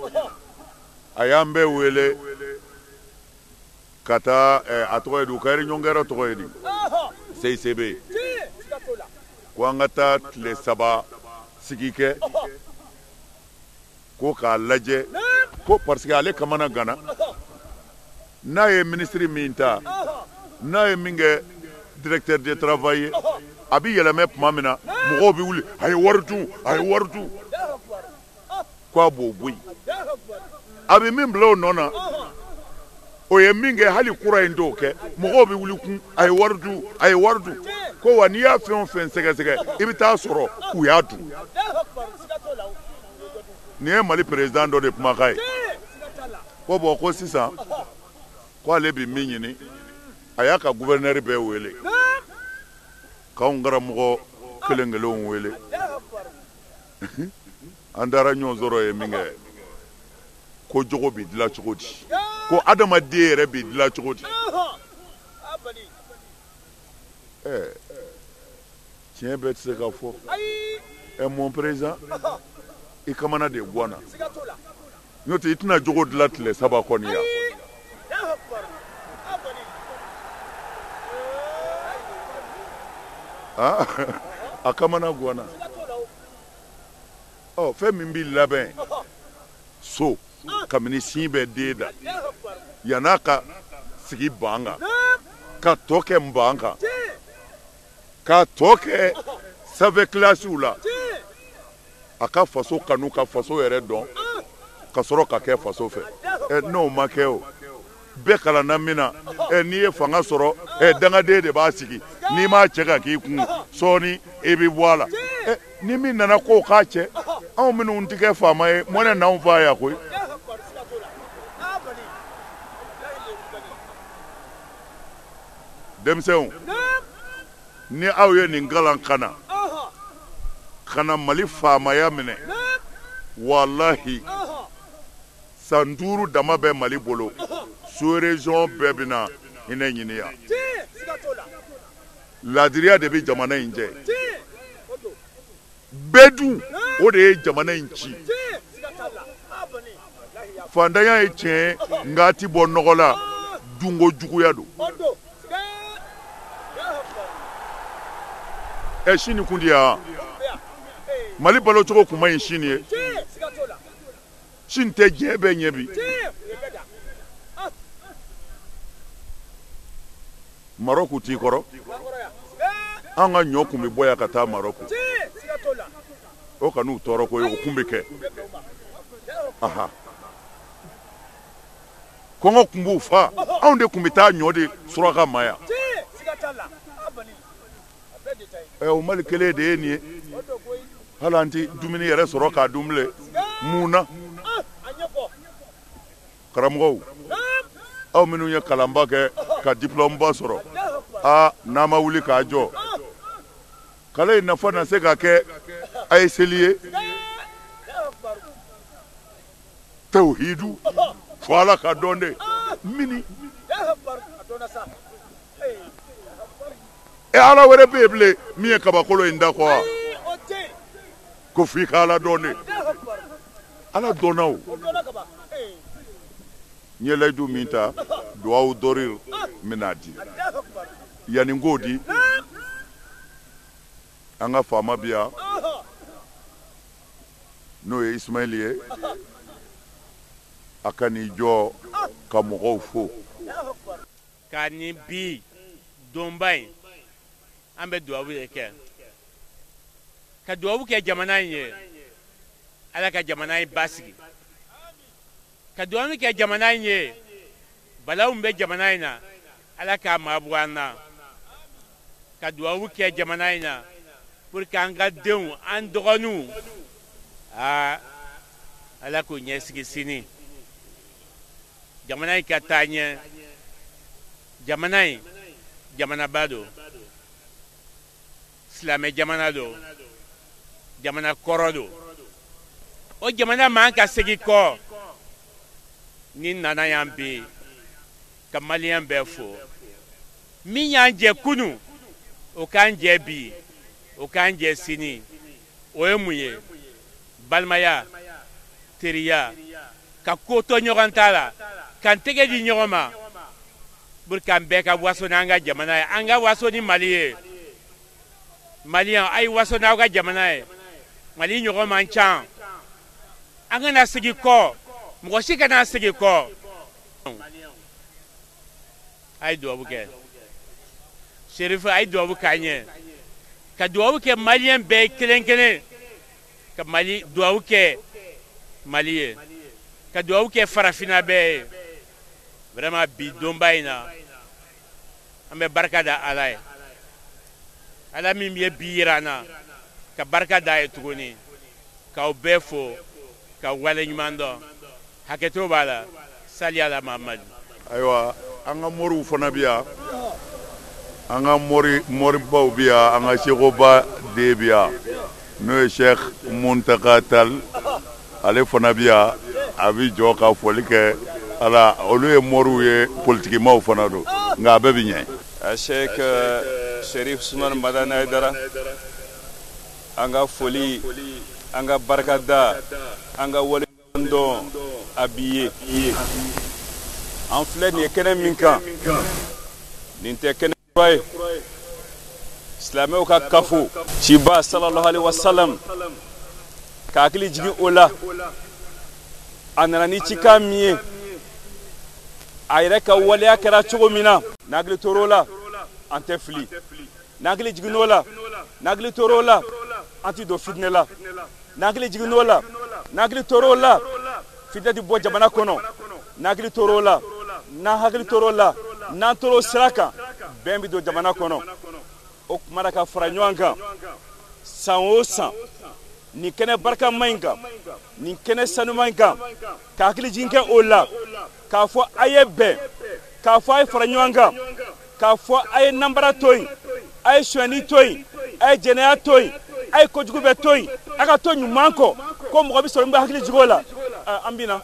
a y'an bɛɛ wele ka taa a tɔgɔ ye di u ka réunion kɛyɔrɔ tɔgɔ ye di CICB ko an ka taa tile 3 sigi kɛ ko k'a lajɛ ko parce que ale kamana ganna n'a ye minisiri min ta n'a ye min kɛ directeur de travail ye a bɛ yɛlɛmɛ tuma min na mɔgɔw bɛ wuli a ye wari dun a ye wari dun ko a b'o bɔ yen a bɛ min bila o nɔ na o ye min kɛ hali kura in t'o kɛ mɔgɔw bɛ wuli kun a ye wari dun a ye wari dun ko wa n'i y'a fɛn o fɛn sɛgɛsɛgɛ i bɛ taa sɔrɔ u y'a dun. Nin ye Mali président dɔ de kumakan ye ko bon ko sisan ko ale bɛ min ɲini a y'a ka gouverneur bɛɛ wele k'anw karamɔgɔ kelen kelenw wele an taara ɲɔgɔn sɔrɔ yen min kɛ ko jogo bɛ dilan cogo di ko adamaden yɛrɛ bɛ dilan cogo di ɛɛ tiɲɛ bɛɛ tɛ se ka fɔ. Ɛ mon président i kamana de ganna n'o tɛ i tɛna jogo dilan tile 3 kɔni yan. A kamana guwanna. Ɔ, fɛn min b'i labɛn so kabini sin bɛ den da, yann'a ka sigi ban kan, ka tɔ kɛ nban kan, k'a tɔ kɛ sanfɛ kilasiw la, a ka faso kanu, ka faso yɛrɛ dɔn, ka sɔrɔ ka kɛ faso fɛ. N'o ma kɛ, o bɛɛ kalanna min na, n'i ye fanga sɔrɔ, dangaden de b'a sigi, n'i m'a cɛ ka k'i kun, sɔɔni i bɛ bɔ a la. Ni min nana k'o k'a cɛ, anw minnu tɛ kɛ faama ye, mɔnɛ n'anw fa yan koyi. Denmisɛnw, ni aw ye nin kalan ka na ka na Mali faamaya minɛ, walahi san 5 dama bɛ Mali bolo, sous-région bɛɛ bɛna hinɛ ɲini yan. Laadiriya de bɛ jamana in jɛ. Bɛɛ dun, o de ye jamana in ci. Fantanya ye tiɲɛ ye, nka a ti bɔ nɔgɔ la, dunko juguya don. Sini kun di yan, Mali balocogo kun man ɲi sini ye. Sini tɛ diɲɛ bɛɛ ɲɛ bi. Marɔku t'i kɔrɔ, an ka ɲɔ kun bɛ bɔ yan ka taa Marɔku, o kan'u tɔɔrɔ ko ye, o kun bɛ kɛ. Aha, kɔngɔ kun b'u fa, anw de kun bɛ taa ɲɔ di suraka ma yan. O Mali kelen de ye nin ye, hali an tɛ dumuni yɛrɛ sɔrɔ k'a dun bilen. Mun na? Karamɔgɔw, aw minnu ye kalanba kɛ ka diplôme ba sɔrɔ, aa, n'a ma wuli k'a jɔ, kalan in nafa na se ka kɛ a ye seli ye, tawhidu, fo Ala ka dɔn de mini. Ala wɛrɛ bɛ yen bilen min ye kabakolo in da kɔ wa? Ko f'i ka Ala dɔn de. Ala dɔnna o. N ye layidu min ta, duwawu dɔri n bɛna di. Yanni n k'o di, an ka faama bi yan, n'o ye Isimayili ye, a ka n'i jɔ ka mɔgɔw fo. Ka nin bi donba in, an bɛ duwawu de kɛ, ka duwawu kɛ jamana in ye, Ala ka jamana in basigi, ka duwawu kɛ jamana in ye, balawu bɛ jamana in na, Ala k'a mabɔ an na, ka duwawu kɛ jamana in na pour que an ka denw, an dɔgɔninw, aa, Ala k'u ɲɛsigi sini, jamana in ka taa ɲɛ. Jamana in jamanaba don, silamɛ jamana don, jamana kɔrɔ don. O jamana man ka segin kɔ. Ni nana yan bi ka maliyɛn bɛɛ fo, min y'an jɛ kunu, o k'an jɛ bi, o k'an jɛ sini. O ye mun ye? Balimaya, teriya, ka ko to ɲɔgɔn ta la, k'an tɛgɛ di ɲɔgɔn ma, pour qu'an bɛɛ ka waso n'an ka jamana ye. An ka waso ni Mali ye. Maliyɛn, a ye waso n'aw ka jamana ye. Mali ɲɔgɔn man ca. An kana segin kɔ, mɔgɔ si kana segin kɔ. A ye duwawu kɛ Serifu, a ye duwawu k'an ye, ka duwawu kɛ maliyɛn bɛɛ ye kelen kelen, ka Mali duwawu kɛ Mali ye, ka duwawu kɛ farafinna bɛɛ ye. Vraiment, bi donba in na, an bɛ barika da Ala ye, Ala min ye bi yira an na, ka barika da a ye tuguni, k'aw bɛɛ fo, ka wale ɲuman dɔn. Hakɛto b'a la, sali ala Mahamadu. Ayiwa, an ka moriw fana bi yan, an ka mori moribaw bi yan, an ka sekoba den bi yan, n'o ye Sheikh Muntaka Tal, ale fana bi yan, a bi jɔ ka foli kɛ. Ala, olu ye moriw ye, politikimaw fana don, nka a bɛɛ bi ɲɛ. Sheikh Sherif Usman Madani Haidara, an ka foli, an ka barikada, an ka wale dɔn a b'i ye. An filɛ nin ye kɛnɛ min kan, nin tɛ kɛnɛ kura ye. Silamɛw ka kafo ciba sallallahu alaihi wasallam ka hakili jigin o la. A nana ni cikan min ye, a yɛrɛ ka waleya kɛra cogo min na, n'an hakili tor'o la, an tɛ fili. N'an hakili jiginn'o la, n'an hakili tor'o la, an ti don fitinɛ la. N'an hakili jiginn'o la, n'an hakili tor'o la, fitinɛ ti bɔ jamana kɔnɔ. N'an hakili tor'o la, n'an hakili tor'o la, n'an tor'o sira kan, bɛn bɛ don jamana kɔnɔ. O kuma na ka fara ɲɔgɔn kan san o san nin kɛnɛ barikama in kan, nin kɛnɛ sanuma in kan, ka hakili jigin kɛ o la, k'a fɔ a ye bɛn, k'a fɔ a ye fara ɲɔgɔn kan, k'a fɔ a ye nanbara to yen, a ye sonyani to yen, a ye jɛnɛya to yen, a ye kojugu bɛɛ to yen, a ka to ɲuman kɔ, ko mɔgɔ bɛ sɔrɔ min bɛ hakili jigin o la. An bɛ na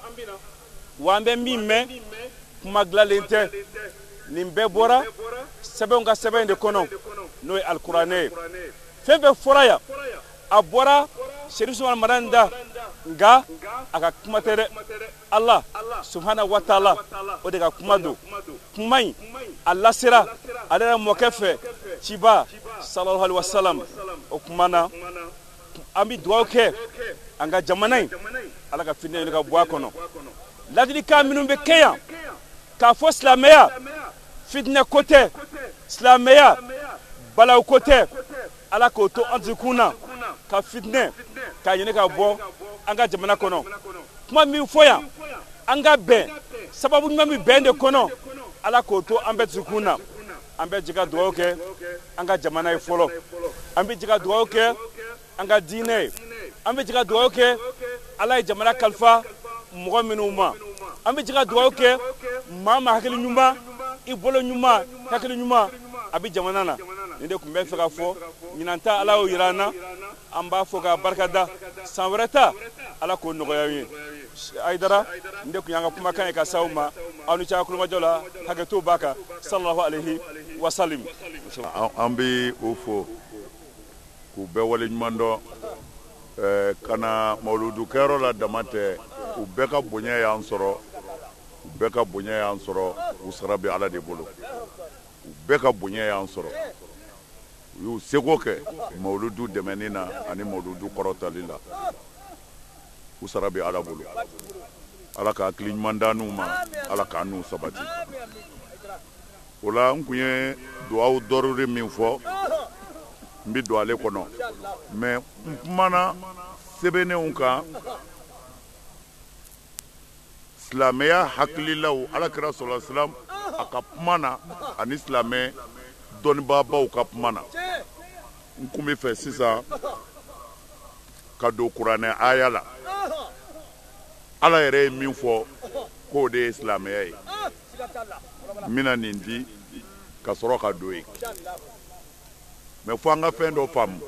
wa an bɛ min mɛn, kuma dilanlen tɛ. Nin bɛɛ bɔra sɛbɛnw ka sɛbɛn de kɔnɔ, n'o ye alikuranɛ ye. Fɛn fɛn fɔra yan, a bɔra Cherif Ousmane Madani da, nka a ka kuma tɛ dɛ. Ala subhana wa taala o de ka kuma don. Kuma in a lasera ale yɛrɛ mɔkɛ fɛ, ciba sallallahu alaihi wasallam. O kuma na an bɛ dugawu kɛ an ka jamana in, Ala ka fitinɛ ɲini ka bɔ a kɔnɔ. Ladilikan minnu bɛ kɛ yan k'a fɔ silamɛya fitinɛ ko tɛ, silamɛya balawu ko tɛ, Ala k'o to an dusukun na ka fitinɛ k'a ɲini ka bɔ an ka jamana kɔnɔ. Kuma min fɔ yan, an ka bɛn, sababu ɲuman bɛ bɛn de kɔnɔ, Ala k'o to an bɛɛ dusukun na. An bɛ jɛ ka dugawu kɛ an ka jamana ye fɔlɔ, an bɛ jɛ ka dugawu kɛ an ka diinɛ ye, an bɛ jɛ ka dugawu kɛ Ala ye jamana kalifa mɔgɔ minnu ma, an bɛ jɛ ka dugawu kɛ maa ma hakili ɲuman, i bolo ɲuman, hakili ɲuman a bɛ jamana na. Nin de tun bɛ fɛ ka fɔ. Ɲinan ta Ala y'o yira an na, an b'a fɔ k'a barikada. San wɛrɛ ta Ala k'o nɔgɔya an ye. Ayidara, nin de tun y'an ka kumakan ye ka s'aw ma. Aw ni ce aw kulomajɔ la, hakɛto b'a kan. Sallallahu alaihi wa sallam. An bɛ o fo k'u bɛɛ waleɲuman dɔn. Ka na mawuludu kɛyɔrɔ la dama tɛ, u bɛɛ ka bonya y'an sɔrɔ, u bɛɛ ka bonya y'an sɔrɔ, u sara bɛ Ala de bolo. U bɛɛ ka bonya y'an sɔrɔ, u y'u seko kɛ mawuludu dɛmɛni na ani mawuludu kɔrɔtali la. U sara bɛ Ala bolo. Ala ka hakili ɲuman d'an n'u ma, Ala k'an n'u sabati. O la n kun ye duwawu dɔruri min fɔ, n bɛ don ale kɔnɔ, mais n kumana sɛbɛnnenw kan, silamɛya hakililaw, Ala kira sallallahu alaihi wasallam a ka kuma na ani silamɛ dɔnnibaabaw ka kuma na. N kun bɛ fɛ sisan ka don kuranɛ aya la. Ala yɛrɛ ye min fɔ k'o de ye silamɛya ye. N bɛna nin di ka sɔrɔ ka don yen. Mais fo an ka fɛn dɔ faamu.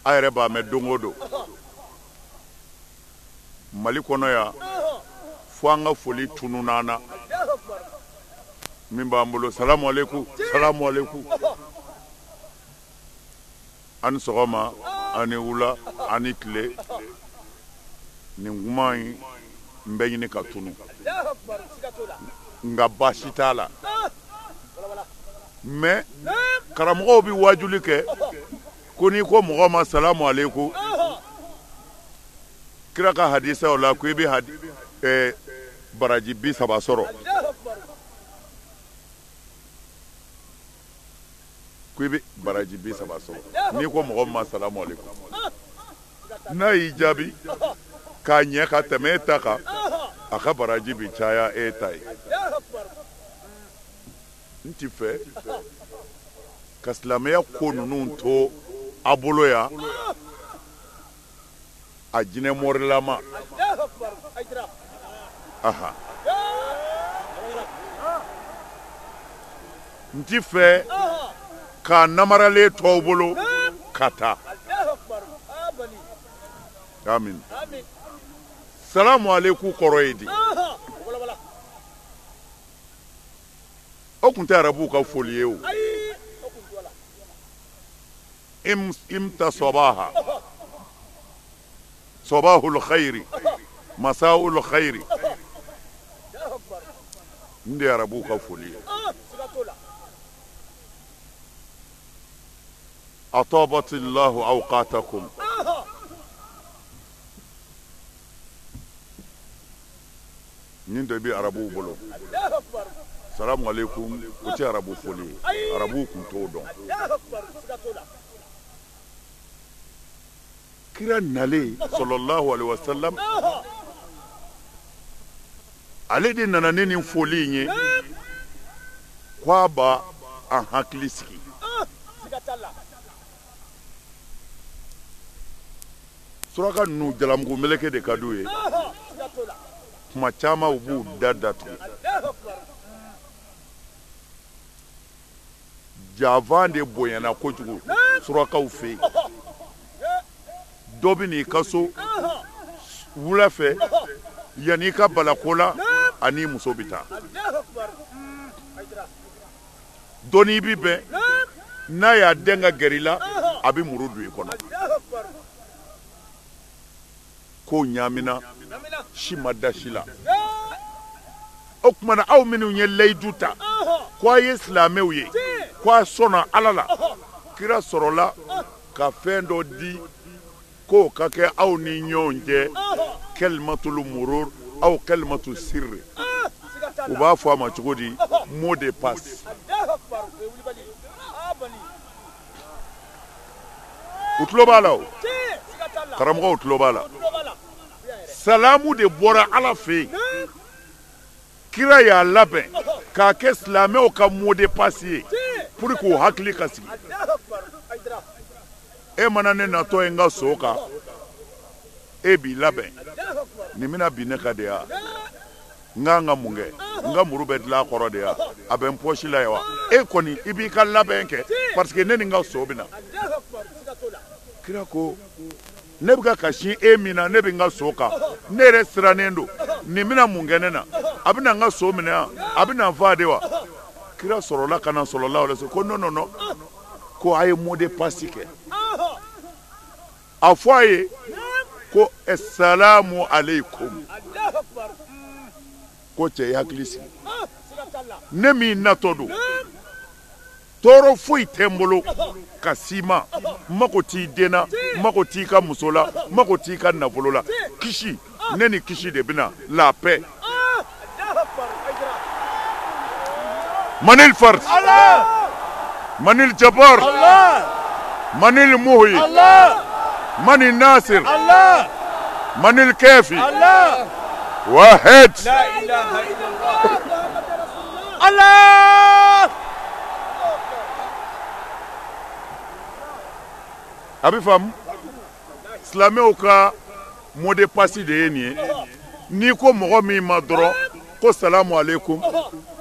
A yɛrɛ b'a mɛn don o don Mali kɔnɔ yan, fo an ka foli tununna an na. Min b'an bolo, salamu aleykum, salamu aleykum, a ni sɔgɔma, a ni wula, a ni tile. Nin kuma in n bɛ ɲini ka tunu, nka baasi t'a la. Mais karamɔgɔw bɛ wajuli kɛ ko n'i ko mɔgɔ ma salamu aleykum, kira ka hadisaw la ko i bɛ baraji 30 sɔrɔ. Ko i bɛ baraji 30 sɔrɔ n'i ko mɔgɔ ma salamu aleykum. N'a y'i jaabi k'a ɲɛ ka tɛmɛ e ta kan, a ka baraji bɛ caya e ta ye. N ti fɛ ka silamɛya ko ninnu to a bolo yan a jinɛ mɔrilama. Aha. N ti fɛ k'a namaralen to aw bolo ka taa. Amin. Salamu aleykum kɔrɔ ye di? O tun tɛ arabuw ka foli ye o. Imta sabaha sabahul khairi masaul khairi. N de ye arabuw ka foli ye. Atabatillahu awqatakum. Nin de bɛ arabuw bolo. Salamu aleykum o tɛ arabu foli ye, arabuw tun t'o dɔn. Kira nalen sallallahu alaihi wasallam, ale de nana ni nin foli in ye k'a b'a an hakili sigi. Suraka ninnu jalamugu meleke de ka d'u ye. Kuma caman u b'u da datugu. Javan de bonyana kojugu surakaw fɛ yen. Dɔ bɛ n'i ka so wula fɛ, yanni i ka bala ko la, a n'i muso bɛ taa. Dɔ n'i bɛ bɛn, n'a y'a den ka gɛrɛ i la, a bɛ muru don i kɔnɔ. Ko ɲaamina, si ma da si la. O tuma na aw minnu ye layidu ta ko a ye silamɛw ye, ko a sɔnna Ala la, kira sɔrɔla ka fɛn dɔ di k'o ka kɛ aw ni ɲɔgɔn cɛ, kalimatul murur aw kalimatu sirri. U b'a fɔ a ma cogo di? Mot de passe. U tulo b'a la o, karamɔgɔw tulo b'a la. Salamu de bɔra Ala fɛ yen. Kira y'a labɛn k'a kɛ silamɛw ka mot de passe ye pour k'u hakili ka sigi. E mana ne natɔ ye n ka so kan, e b'i labɛn, nin bɛna bin ne kan de ya, n kan ka mun kɛ, n ka muru bɛ dilan a kɔrɔ de ya, a bɛ n pɔsi la yan wa? E kɔni i b'i ka labɛn kɛ parce que ne ni n ka so bɛ na. Kira ko ne bɛ ka sin e min na, ne bɛ n ka so kan, ne yɛrɛ sirannen don, nin bɛna mun kɛ ne na, a bɛna n ka so minɛ wa, a bɛna n faa de wa? Kira sɔrɔla ka na sallallahu alaihi wasallam ko non non non, ko a ye mot de passe kɛ. A fɔ a ye ko assalamu alaikum, ko cɛ i hakili sigi, ne min natɔ don, tɔɔrɔ foyi tɛ n bolo ka s'i ma, n mako t'i den na, n mako t'i ka muso la, n mako t'i ka nafolo la, kisi, ne ni kisi de bɛna, la paix. Manil Fard, Manil Jabbar, Manil Muhyi, Manil Nasir, Manil Kafi, Wahid. La ilaha illallah. Allah. A bɛ faamu, silamɛw ka mot de passe de ye nin ye. N'i ko mɔgɔ min ma dɔrɔn ko salamu aleykum,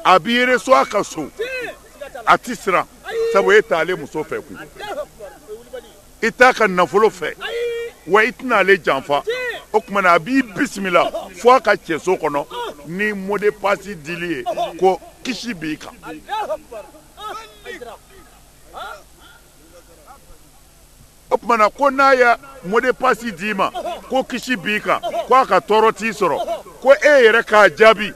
a b'i reçoit a ka so, a ti siran, sabu e t'ale muso fɛ kun, i t'a ka nafolo fɛ, wa i tɛna ale janfa. O tuma na a b'i bisimila fo a ka cɛso kɔnɔ ni mot de passe dili ye ko kisi b'i kan. O tuma na ko n'a ye mot de passe d'i ma ko kisi b'i kan, ko a ka tɔɔrɔ t'i sɔrɔ, ko e yɛrɛ k'a jaabi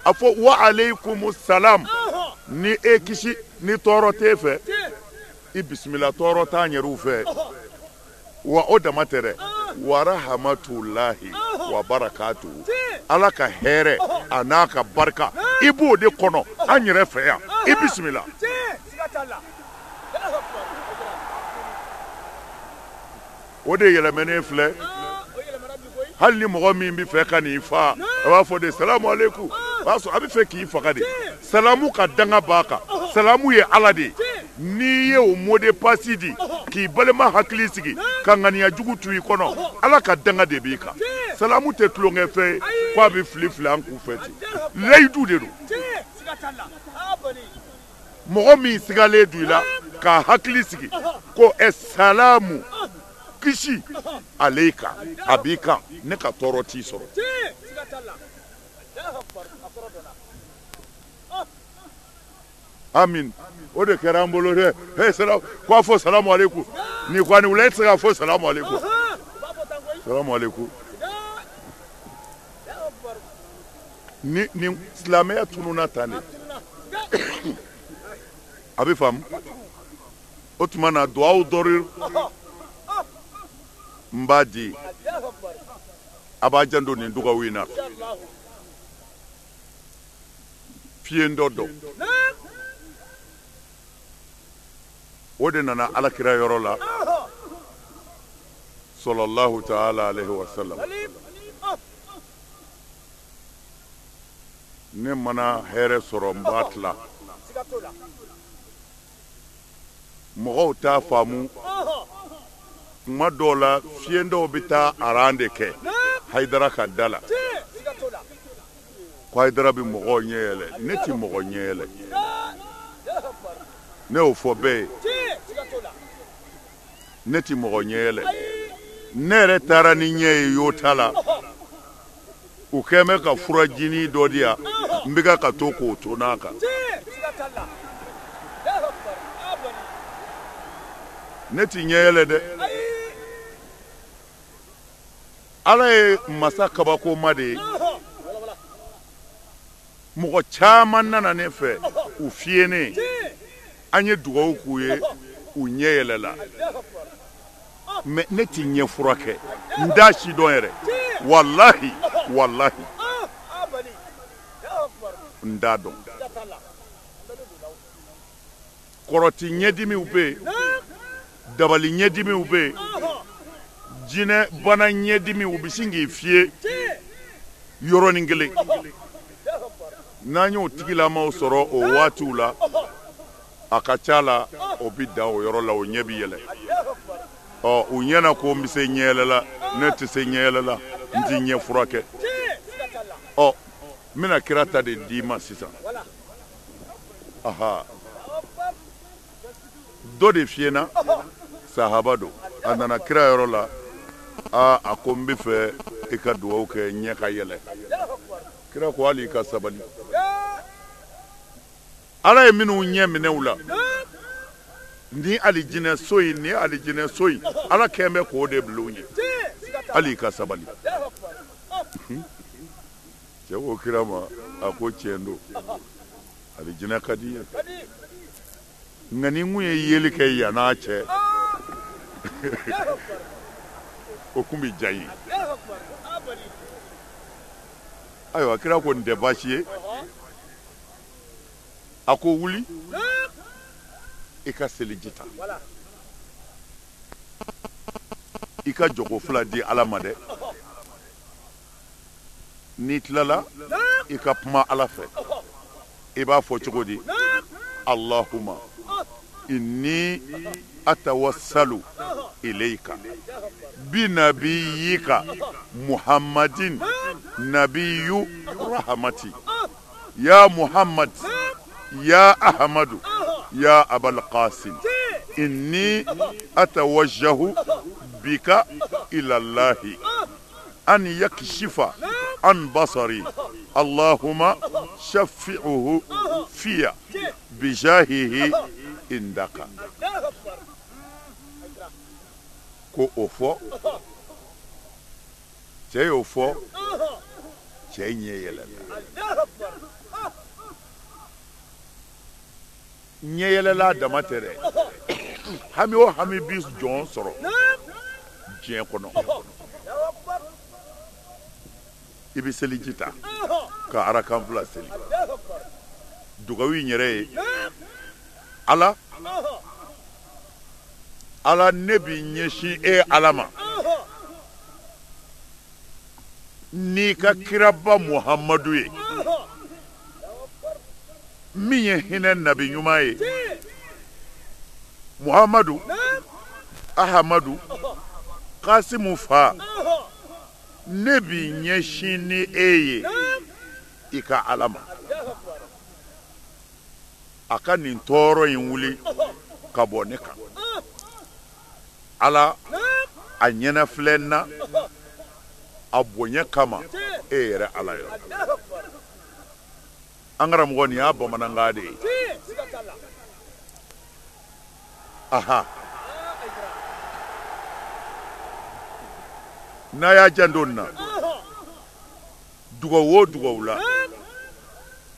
a fɔ wa aleyikumu salam. Ni e kisi ni tɔɔrɔ t'e fɛ, i bisimila, tɔɔrɔ t'an yɛrɛw fɛ. Wa o dama tɛ dɛ, wa rahamatulahi wa barakatuhu, Ala ka hɛrɛ a n'a ka barika i b'o de kɔnɔ an yɛrɛ fɛ yan, i bisimila. O de yɛlɛmɛnen filɛ, hali ni mɔgɔ min bɛ fɛ ka n'i fa, a b'a fɔ de salamu aleykum, o b'a sɔrɔ a bɛ fɛ k'i faga de. Salamu ka danga b'a kan, salamu ye Ala de ye. N'i ye o mot de passe di k'i balima hakili sigi ka ŋaniya jugu to i kɔnɔ, Ala ka danga de b'i kan. Salamu tɛ tulonkɛfɛn ye ko a bɛ fili fili an kun fɛ ten, layidu de don. Mɔgɔ min sigalen don i la k'a hakili sigi ko ɛ salamu kisi ale kan, a b'i kan, ne ka tɔɔrɔ t'i sɔrɔ. Amin. O de kɛra an bolo dɛ. Hey, salam, ko a fɔ salamu aleykum. Ni ko ani wula, e tɛ se k'a fɔ salamu aleykum. Salamu aleykum. Ni silamɛya tununna tan de. A bɛ faamu. O tuma na duwawu dɔri n b'a di, a b'a janto nin dugawu in na. Fiyen dɔ dɔn, o de nana alakira yɔrɔ la sallallahu ta'ala alaihi wa sallam. Ne mana hɛrɛ sɔrɔ, n b'a tila. Mɔgɔw t'a faamu. Kuma dɔw la, fiyen dɔw bɛ taa aran de kɛ Hayidara ka da la ko Hayidara bɛ mɔgɔw ɲɛ yɛlɛ. Ne ti mɔgɔ ɲɛ yɛlɛ, ne y'o fɔ bɛɛ ye. Ne ti mɔgɔ ɲɛ yɛlɛ. Ne yɛrɛ taara ni ɲɛ ye y'o ta la, u kɛn bɛ ka furajini dɔ di yan, n bɛ ka to k'o to n'a kan. Ne ti ɲɛ yɛlɛ dɛ. Ala ye masa kabakoma de ye. Mɔgɔ caman nana ne fɛ, u fiyennen, an ye dugawu k'u ye, u ɲɛ yɛlɛla. Mais ne ti ɲɛ furakɛ, n t'a si dɔn yɛrɛ. Walahi, walahi, n t'a dɔn. Kɔrɔti ɲɛdimiw bɛ yen, dabali ɲɛdimiw bɛ yen, jinɛ bana ɲɛdimiw bɛ sin k'i fiyɛ yɔrɔnin kelen. N'an y'o tigilamaw sɔrɔ o waatiw la, a ka ca la, o bɛ dan o yɔrɔ la, o ɲɛ bɛ yɛlɛ. Ɔ, u ɲɛna ko n bɛ se ɲɛ yɛlɛ la. Ne tɛ se ɲɛ yɛlɛ la, n tɛ ɲɛ furakɛ. Ɔ, n bɛna kira ta de d'i ma sisan. Aha, dɔ de fiyɛna, sahaba don, a nana kira yɔrɔ la. Aa, a ko n bɛ fɛ i ka dugawu kɛ ɲɛ ka yɛlɛ. Kira ko hali i ka sabali, Ala ye minnu ɲɛ minɛ u la ni alijinɛ so in, ni alijinɛ so in, Ala kɛn bɛ k'o de bila u ɲɛ. Hali i ka sabali. Cɛ ko kira ma, a ko tiɲɛ don, alijinɛ ka di ye, nka ni n kun ye yeli kɛ yann'a cɛ, o kun bɛ diya n ye. Ayiwa, kira ko nin tɛ baasi ye. A ko wuli i ka seliji ta, i ka jɔko fila di Ala ma dɛ. N'i tilala, i ka kuma Ala fɛ. I b'a fɔ cogo di? Allahuma inni atawassalu ilayka bi nabiyika Muhammadin nabiyu rahmati, ya Muhammad, ya Ahmadu, ya Abal Qasim, inni atawajjahu bika ila Allahi an yakshifa an basari, Allahumma shaffi'uhu fiya bijahihi indaka. Ko o fɔ, cɛ y'o fɔ, cɛ ɲɛ yɛlɛla. Ɲɛ yɛlɛla dama tɛ dɛ, hami o hami bi jɔn sɔrɔ diɲɛ kɔnɔ, i bɛ seliji ta ka arakan fila seli. Dugawu in yɛrɛ ye: Ala, Ala, ne b'i ɲɛsin e Ala ma n'i ka kiraba Muhamadu ye, min ye hinɛ nabi ɲuman ye, Muhamadu, Ahamadu, Kasimu fa, ne b'i ɲɛsin ni e ye i ka Ala ma, a ka nin tɔɔrɔ in wuli ka bɔ ne kan. Ala, a ɲɛna filɛ n na a bonya kama e yɛrɛ Ala yɔrɔ. An karamɔgɔ, nin y'a bamanankan de ye. Aha, n'a y'a janto nin na, dugawu o dugawu la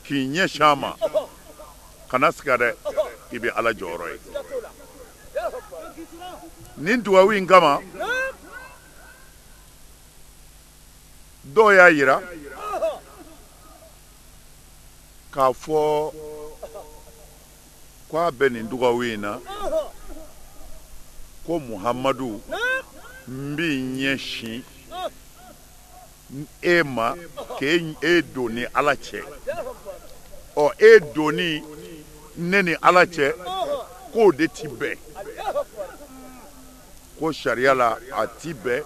k'i ɲɛsin a ma, kana siga dɛ, i bɛ Ala jɔyɔrɔ ye. Nin dugawu in kama dɔw y'a yira k'a fɔ k'a bɛ nin dugawu in na ko Muhamadu n b'i ɲɛsin e ma k'e don ni Ala cɛ. Ɔ e donni ne ni Ala cɛ k'o de ti bɛn. Ko sariya la a ti bɛn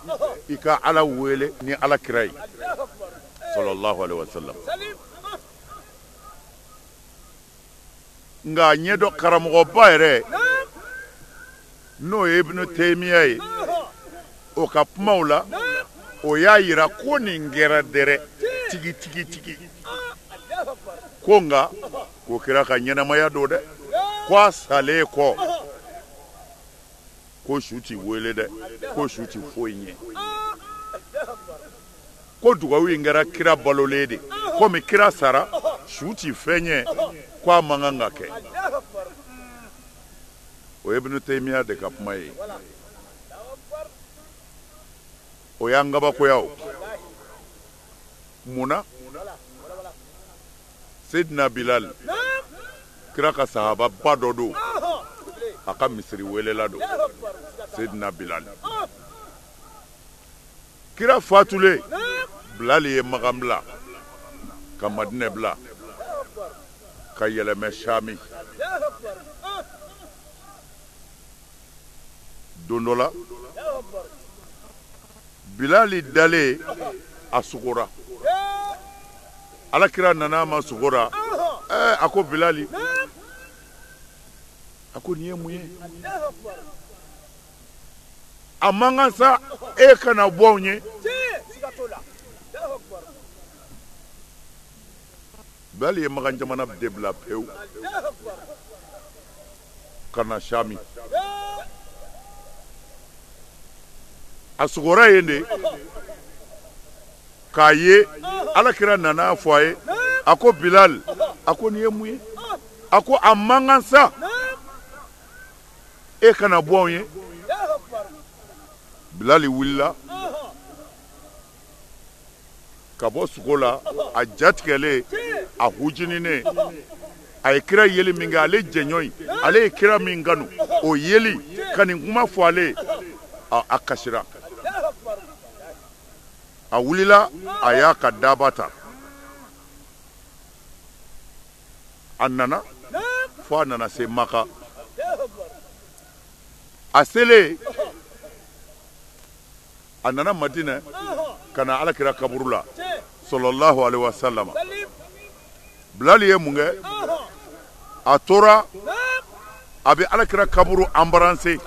i ka Ala wele ni Ala kira ye sallallahu alaihi wasallam. Nka ɲɛdɔn karamɔgɔba yɛrɛ n'o ye Ibnu Taymiya ye o ka kumaw la o y'a yira ko nin kɛra dɛrɛ tigi tigi tigi ko nka ko kira ka ɲɛnamaya don dɛ ko a salen kɔ ko su ti wele dɛ ko su ti foyi ɲɛ ko dugawu in kɛra kira balolen de komi kira sara su ti fɛn ɲɛ ko a man kan ka kɛ. O ye Ibnu Taymiya de ka kuma ye. O y'an kabakoya o. Mun na Seydina Bilal kira ka sahaba ba dɔ don a ka misiri welela don Seydina Bilal. Kira fatulen Bilal ye Makan bila ka Madinɛ bila ka yɛlɛmɛ Sami. Don dɔ la Bilali dalen a sugora. Alakira nana a ma sugora. A ko Bilali, a ko nin ye mun ye? A man kan sa e kana bɔ anw ye. Bilali ye Makan jamana de bila pewu ka na Sami. A sugora yen de k'a ye Alakira nana fɔ a ye a ko Bilal, a ko nin ye mun ye? A ko a man kan sa e kana bɔ anw ye. Bilali wulila ka bɔ sugo la a jatigɛlen a hujininen a ye kira yeli min kɛ ale jɛɲɔ ye ale ye kira min kanu o yeli ka nin kuma fɔ ale a kasira. A wulila a y'a ka daba ta a nana fo a nana se Maka. A selen a nana Madinɛ ka na Alakira kaburu la sallallahu alaihi wasallam. Bilali ye mun kɛ? A tora a bɛ Alakira kaburu embrasser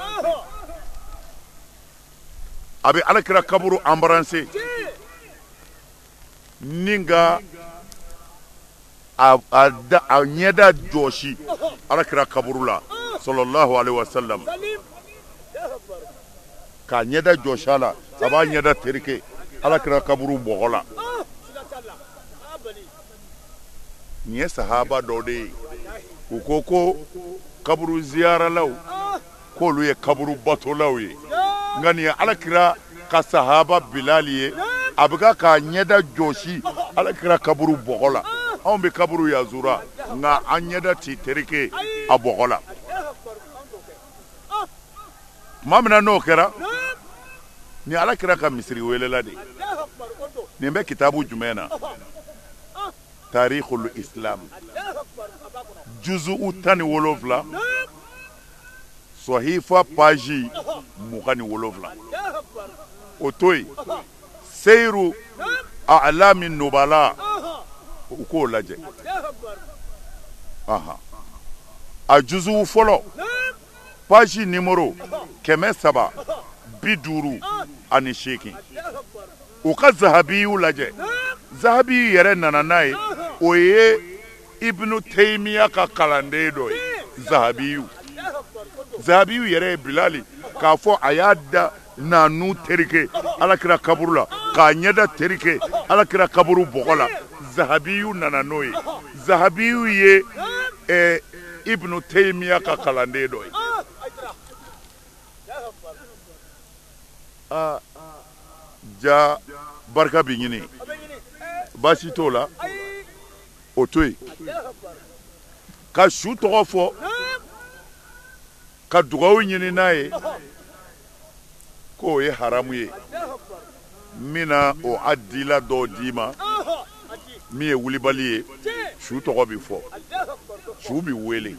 a bɛ Alakira kaburu embrasser ni ka a ɲɛda jɔsi Alakira kaburu la sallallahu alaihi wasallam. K'a ɲɛda jɔsi a la a b'a ɲɛda tereke Alakira kaburu bɔgɔ la. Nin ye sahaba dɔ de ye. U ko ko kaburu ziyaralaw k'olu ye kaburu batolaw ye. Nka nin ye Alakira ka sahaba Bilali ye a bɛ k'a ɲɛda jɔsi Alakira kaburu bɔgɔ la. Anw bɛ kaburu yazura nka an ɲɛda ti tereke a bɔgɔ la. Tuma min na n'o kɛra ni Alakira ka misiri welela de. Nin bɛ kitabu jumɛn na? Tarikhul Islam juzu 17 sahifa page 27. O to yen Seiru A'lami Nubala u k'o lajɛ. A juzu fɔlɔ page numéro 358. U ka Zahabiyu lajɛ. Zahabi yɛrɛ nana n'a ye o ye Ibnu Taymiya ka kalanden dɔ ye Zahabiyu. Zahabiyu yɛrɛ ye Bilali k'a fɔ a y'a da nanu terike Alakira kaburu la k'a ɲɛda terike Alakira kaburu bɔgɔ la. Zahabiyu nana n'o ye. Zahabiyu ye Ibnu Taymiya ka kalanden dɔ ye. Aa, ja barika bɛ ɲini, baasi t'o la, o to yen. Ka su tɔgɔ fɔ, ka dugawu ɲini n'a ye, k'o ye haramu ye. N bɛna o adila dɔw d'i ma, min ye wulibali ye. Su tɔgɔ bɛ fɔ, su bɛ wele.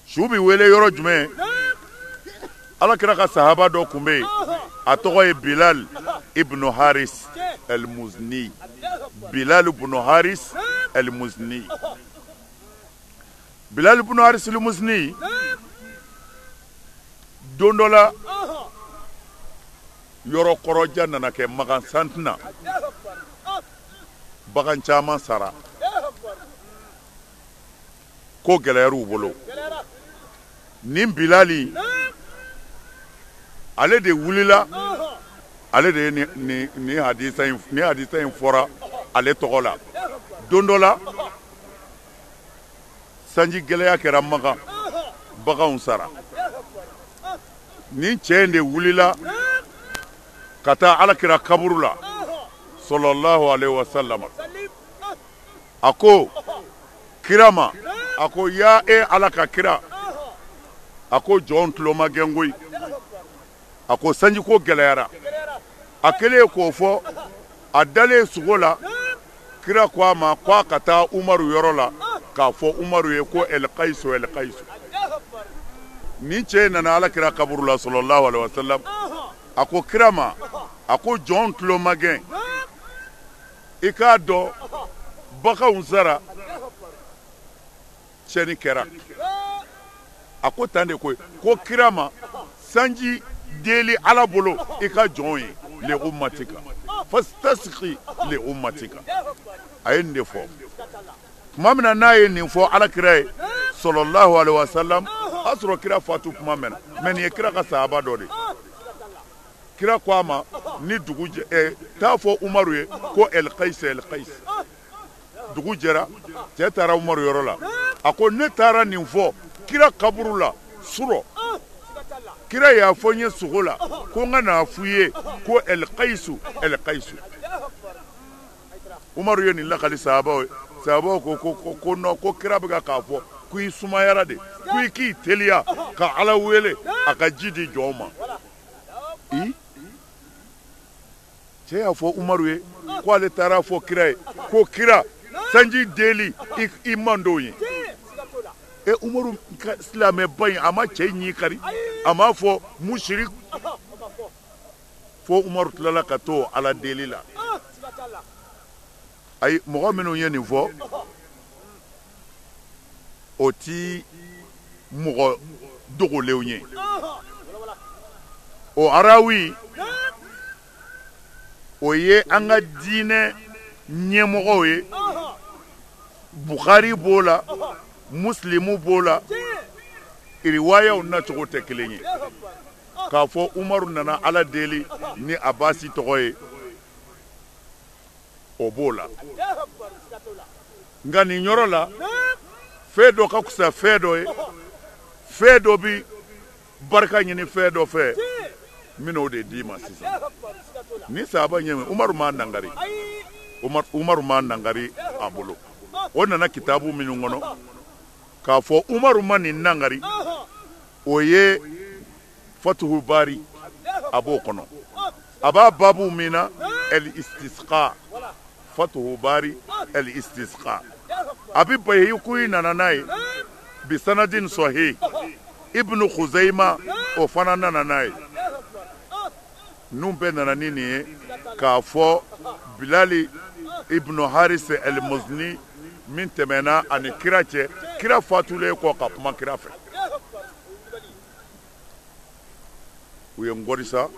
Su bɛ wele yɔrɔ jumɛn? Ala kira ka sahaba dɔ tun bɛ yen, a tɔgɔ ye Bilal ibn Haris el-Muzni. Bilal ibn Haris el-Muzni. Bilal ibn Haris el-Muzni, don dɔ la, yɔrɔ kɔrɔja nana kɛ Makan Santina, bagan caman sara, ko gɛlɛyar'u bolo. Nin Bilali, ale de wulila, ale de ye nin hadisa in, nin hadisa in fɔra ale tɔgɔ la. Don dɔ la, sanji gɛlɛya kɛra Makan, baganw sara. Nin cɛ in de wulila ka taa Ala kira kaburu la, sallallahu alaihi wa sallam. A ko kira ma, a ko ya e Ala ka kira, a ko jɔn tulo ma gɛn koyi, a ko sanjiko gɛlɛyara. A kɛlen k'o fɔ, a dalen sugo la, kira ko a ma ko a ka taa Umaru yɔrɔ la k'a fɔ Umaru ye ko El Kaisu, El Kaisu. Nin cɛ in nana Ala kira kaburu la, sallallahu alaihi wa sallam. A ko kira ma, a ko jɔn tulo ma gɛn, i k'a dɔn baganw sara, tiɲɛni kɛra. A ko tan de koyi. Ko kira ma, sanji deli Ala bolo i ka jɔn ye, le ummatika fastasqi le ummatika. A ye nin de fɔ tuma min na, n'a ye nin fɔ Ala kira ye, sallallahu alaihi wa sallam, a sɔrɔ kira fatu kuma mɛnna. Mɛ nin ye kira ka sahaba dɔ de ye. Kira ko a ma, ni dugu jɛ, taa fɔ Umaru ye ko El Kais, El Kais. Dugu jɛra, cɛ taara Umaru yɔrɔ la, a ko ne taara nin fɔ kira kaburu la surɔ, kira y'a fɔ n ye sogo la ko n ka n'a f'u ye ko El Kaisu, El Kaisu. Umaru ye nin lakali sahabaw ye. Sahabaw ko ko ko ko non, ko kira bɛ ka k'a fɔ ko i sumayara de, ko i k'i teliya ka Ala wele a ka ji di jɔnw ma. I cɛ y'a fɔ Umaru ye ko ale taara fɔ kira ye ko kira sanji deli i mandenw ye. E Umaru ka silamɛba in, a ma cɛ ɲi kari, a m'a fɔ musiri. Fo Umaru tilala ka to Ala deli la. Ayi, mɔgɔ minnu ye nin fɔ, o ti mɔgɔ dogolenw ye. O arawi, o ye an ka diinɛ ɲɛmɔgɔw ye. Bukhari b'o la, Muslimu b'o la, riwayaw nacogo tɛ kelen ye. K'a fɔ Umaru nana Ala deli ni Abasi tɔgɔ ye, o b'o la. Nka nin yɔrɔ la, fɛn dɔ ka fisa fɛn dɔ ye, fɛn dɔ bi barika ɲini fɛn dɔ fɛ, n bɛn'o de d'i ma sisan. Ni sahaba ɲɛ min, Umaru m'a nangari, Umaru m'a nangari a bolo. O nana kitabu minnu kɔnɔ k'a fɔ Umaru ma nin nangari, o ye Fatuhu Bari, a b'o kɔnɔ, a b'a babu min na El Istisqa. Fatuhu Bari El Istisqa, a bɛ Bayhaqi nana n'a ye bi sanadin sahih, Ibnu Khuzaima o fana nana n'a ye. Ninnu bɛɛ nana ni nin ye k'a fɔ Bilali ibnu Haris El Muzni min tɛmɛna ani kira cɛ, kira fatulen kɔ ka kuma kira fɛ. U ye n kɔrisa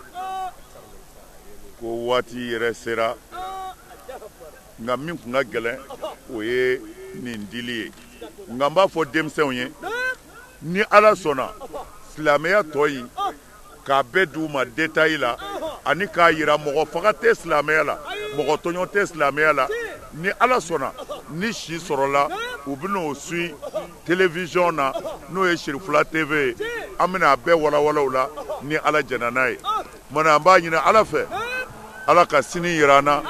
ko waati yɛrɛ sera, nka min tun ka gɛlɛn, o ye nin dili ye. Nka n b'a fɔ denmisɛnw ye, ni Ala sɔnna, silamɛya tɔ in k'a bɛɛ d'u ma détail la, ani k'a yira mɔgɔ faga tɛ silamɛya la, mɔgɔ tɔɲɔ tɛ silamɛya la. Ni Ala sɔnna, ni si sɔrɔla, u bɛn'o suit télévision na, n'o ye Sirifula TV ye. An bɛna a bɛɛ walawala o la ni Ala jɛnna n'a ye. Mana an b'a ɲini Ala fɛ, Ala ka sini yira an na,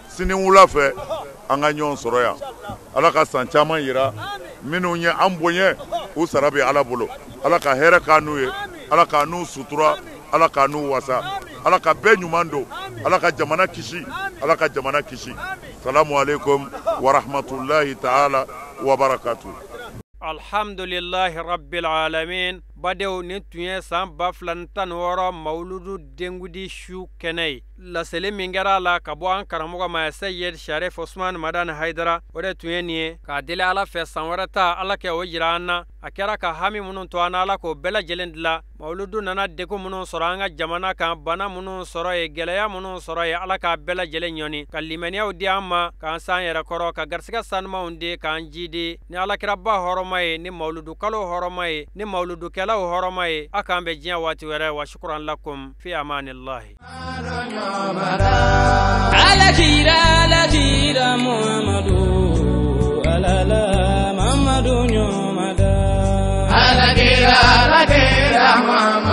sini wula fɛ an ka ɲɔgɔn sɔrɔ yan. Ala ka san caman yira minnu ye an bonya, u sara bɛ Ala bolo. Ala ka hɛrɛ k'an n'u ye, Ala k'an n'u sutura, Ala k'an n'u wasa, Ala ka bɛɛ ɲuman don, Ala ka jamana kisi, Ala ka jamana kisi. Salamu aleykum wa rahmatulahi ta'ala wa barakatu. Alhamdulillahi rabbil alamin. Badenw, nin tun ye san 2016 mawuludu dengudi su kɛnɛ ye. Laseli min kɛra a la ka bɔ an karamɔgɔ ma, Seyid Sharif Osman Madani Haidara, o de tun ye nin ye. K'a deli Ala fɛ, san wɛrɛ ta, Ala kɛ o jira an na. A kɛra ka hami minnu to an na, Ala k'o bɛɛ lajɛlen dilan. Mawuludu nana degun minnu sɔrɔ an ka jamana kan, bana minnu sɔrɔ ye, gɛlɛya minnu sɔrɔ ye, Ala k'a bɛɛ lajɛlen ɲɔni, ka limaniyaw di an ma, k'an san yɛrɛ kɔrɔ, ka garisɛgɛ sanumanw di, k'an jidi ni alakiraba hɔrɔma ye, ni mawuludu kalo hɔrɔma ye, ni mawuludukɛlaw hɔrɔma ye. A k'an bɛn diɲɛ waati wɛrɛ. Wa shukran lakum, fi amanillahi. Alakira, alakira Muhammadu, alala Muhammadu ɲɔmada. Alakira, alakira Muhammadu.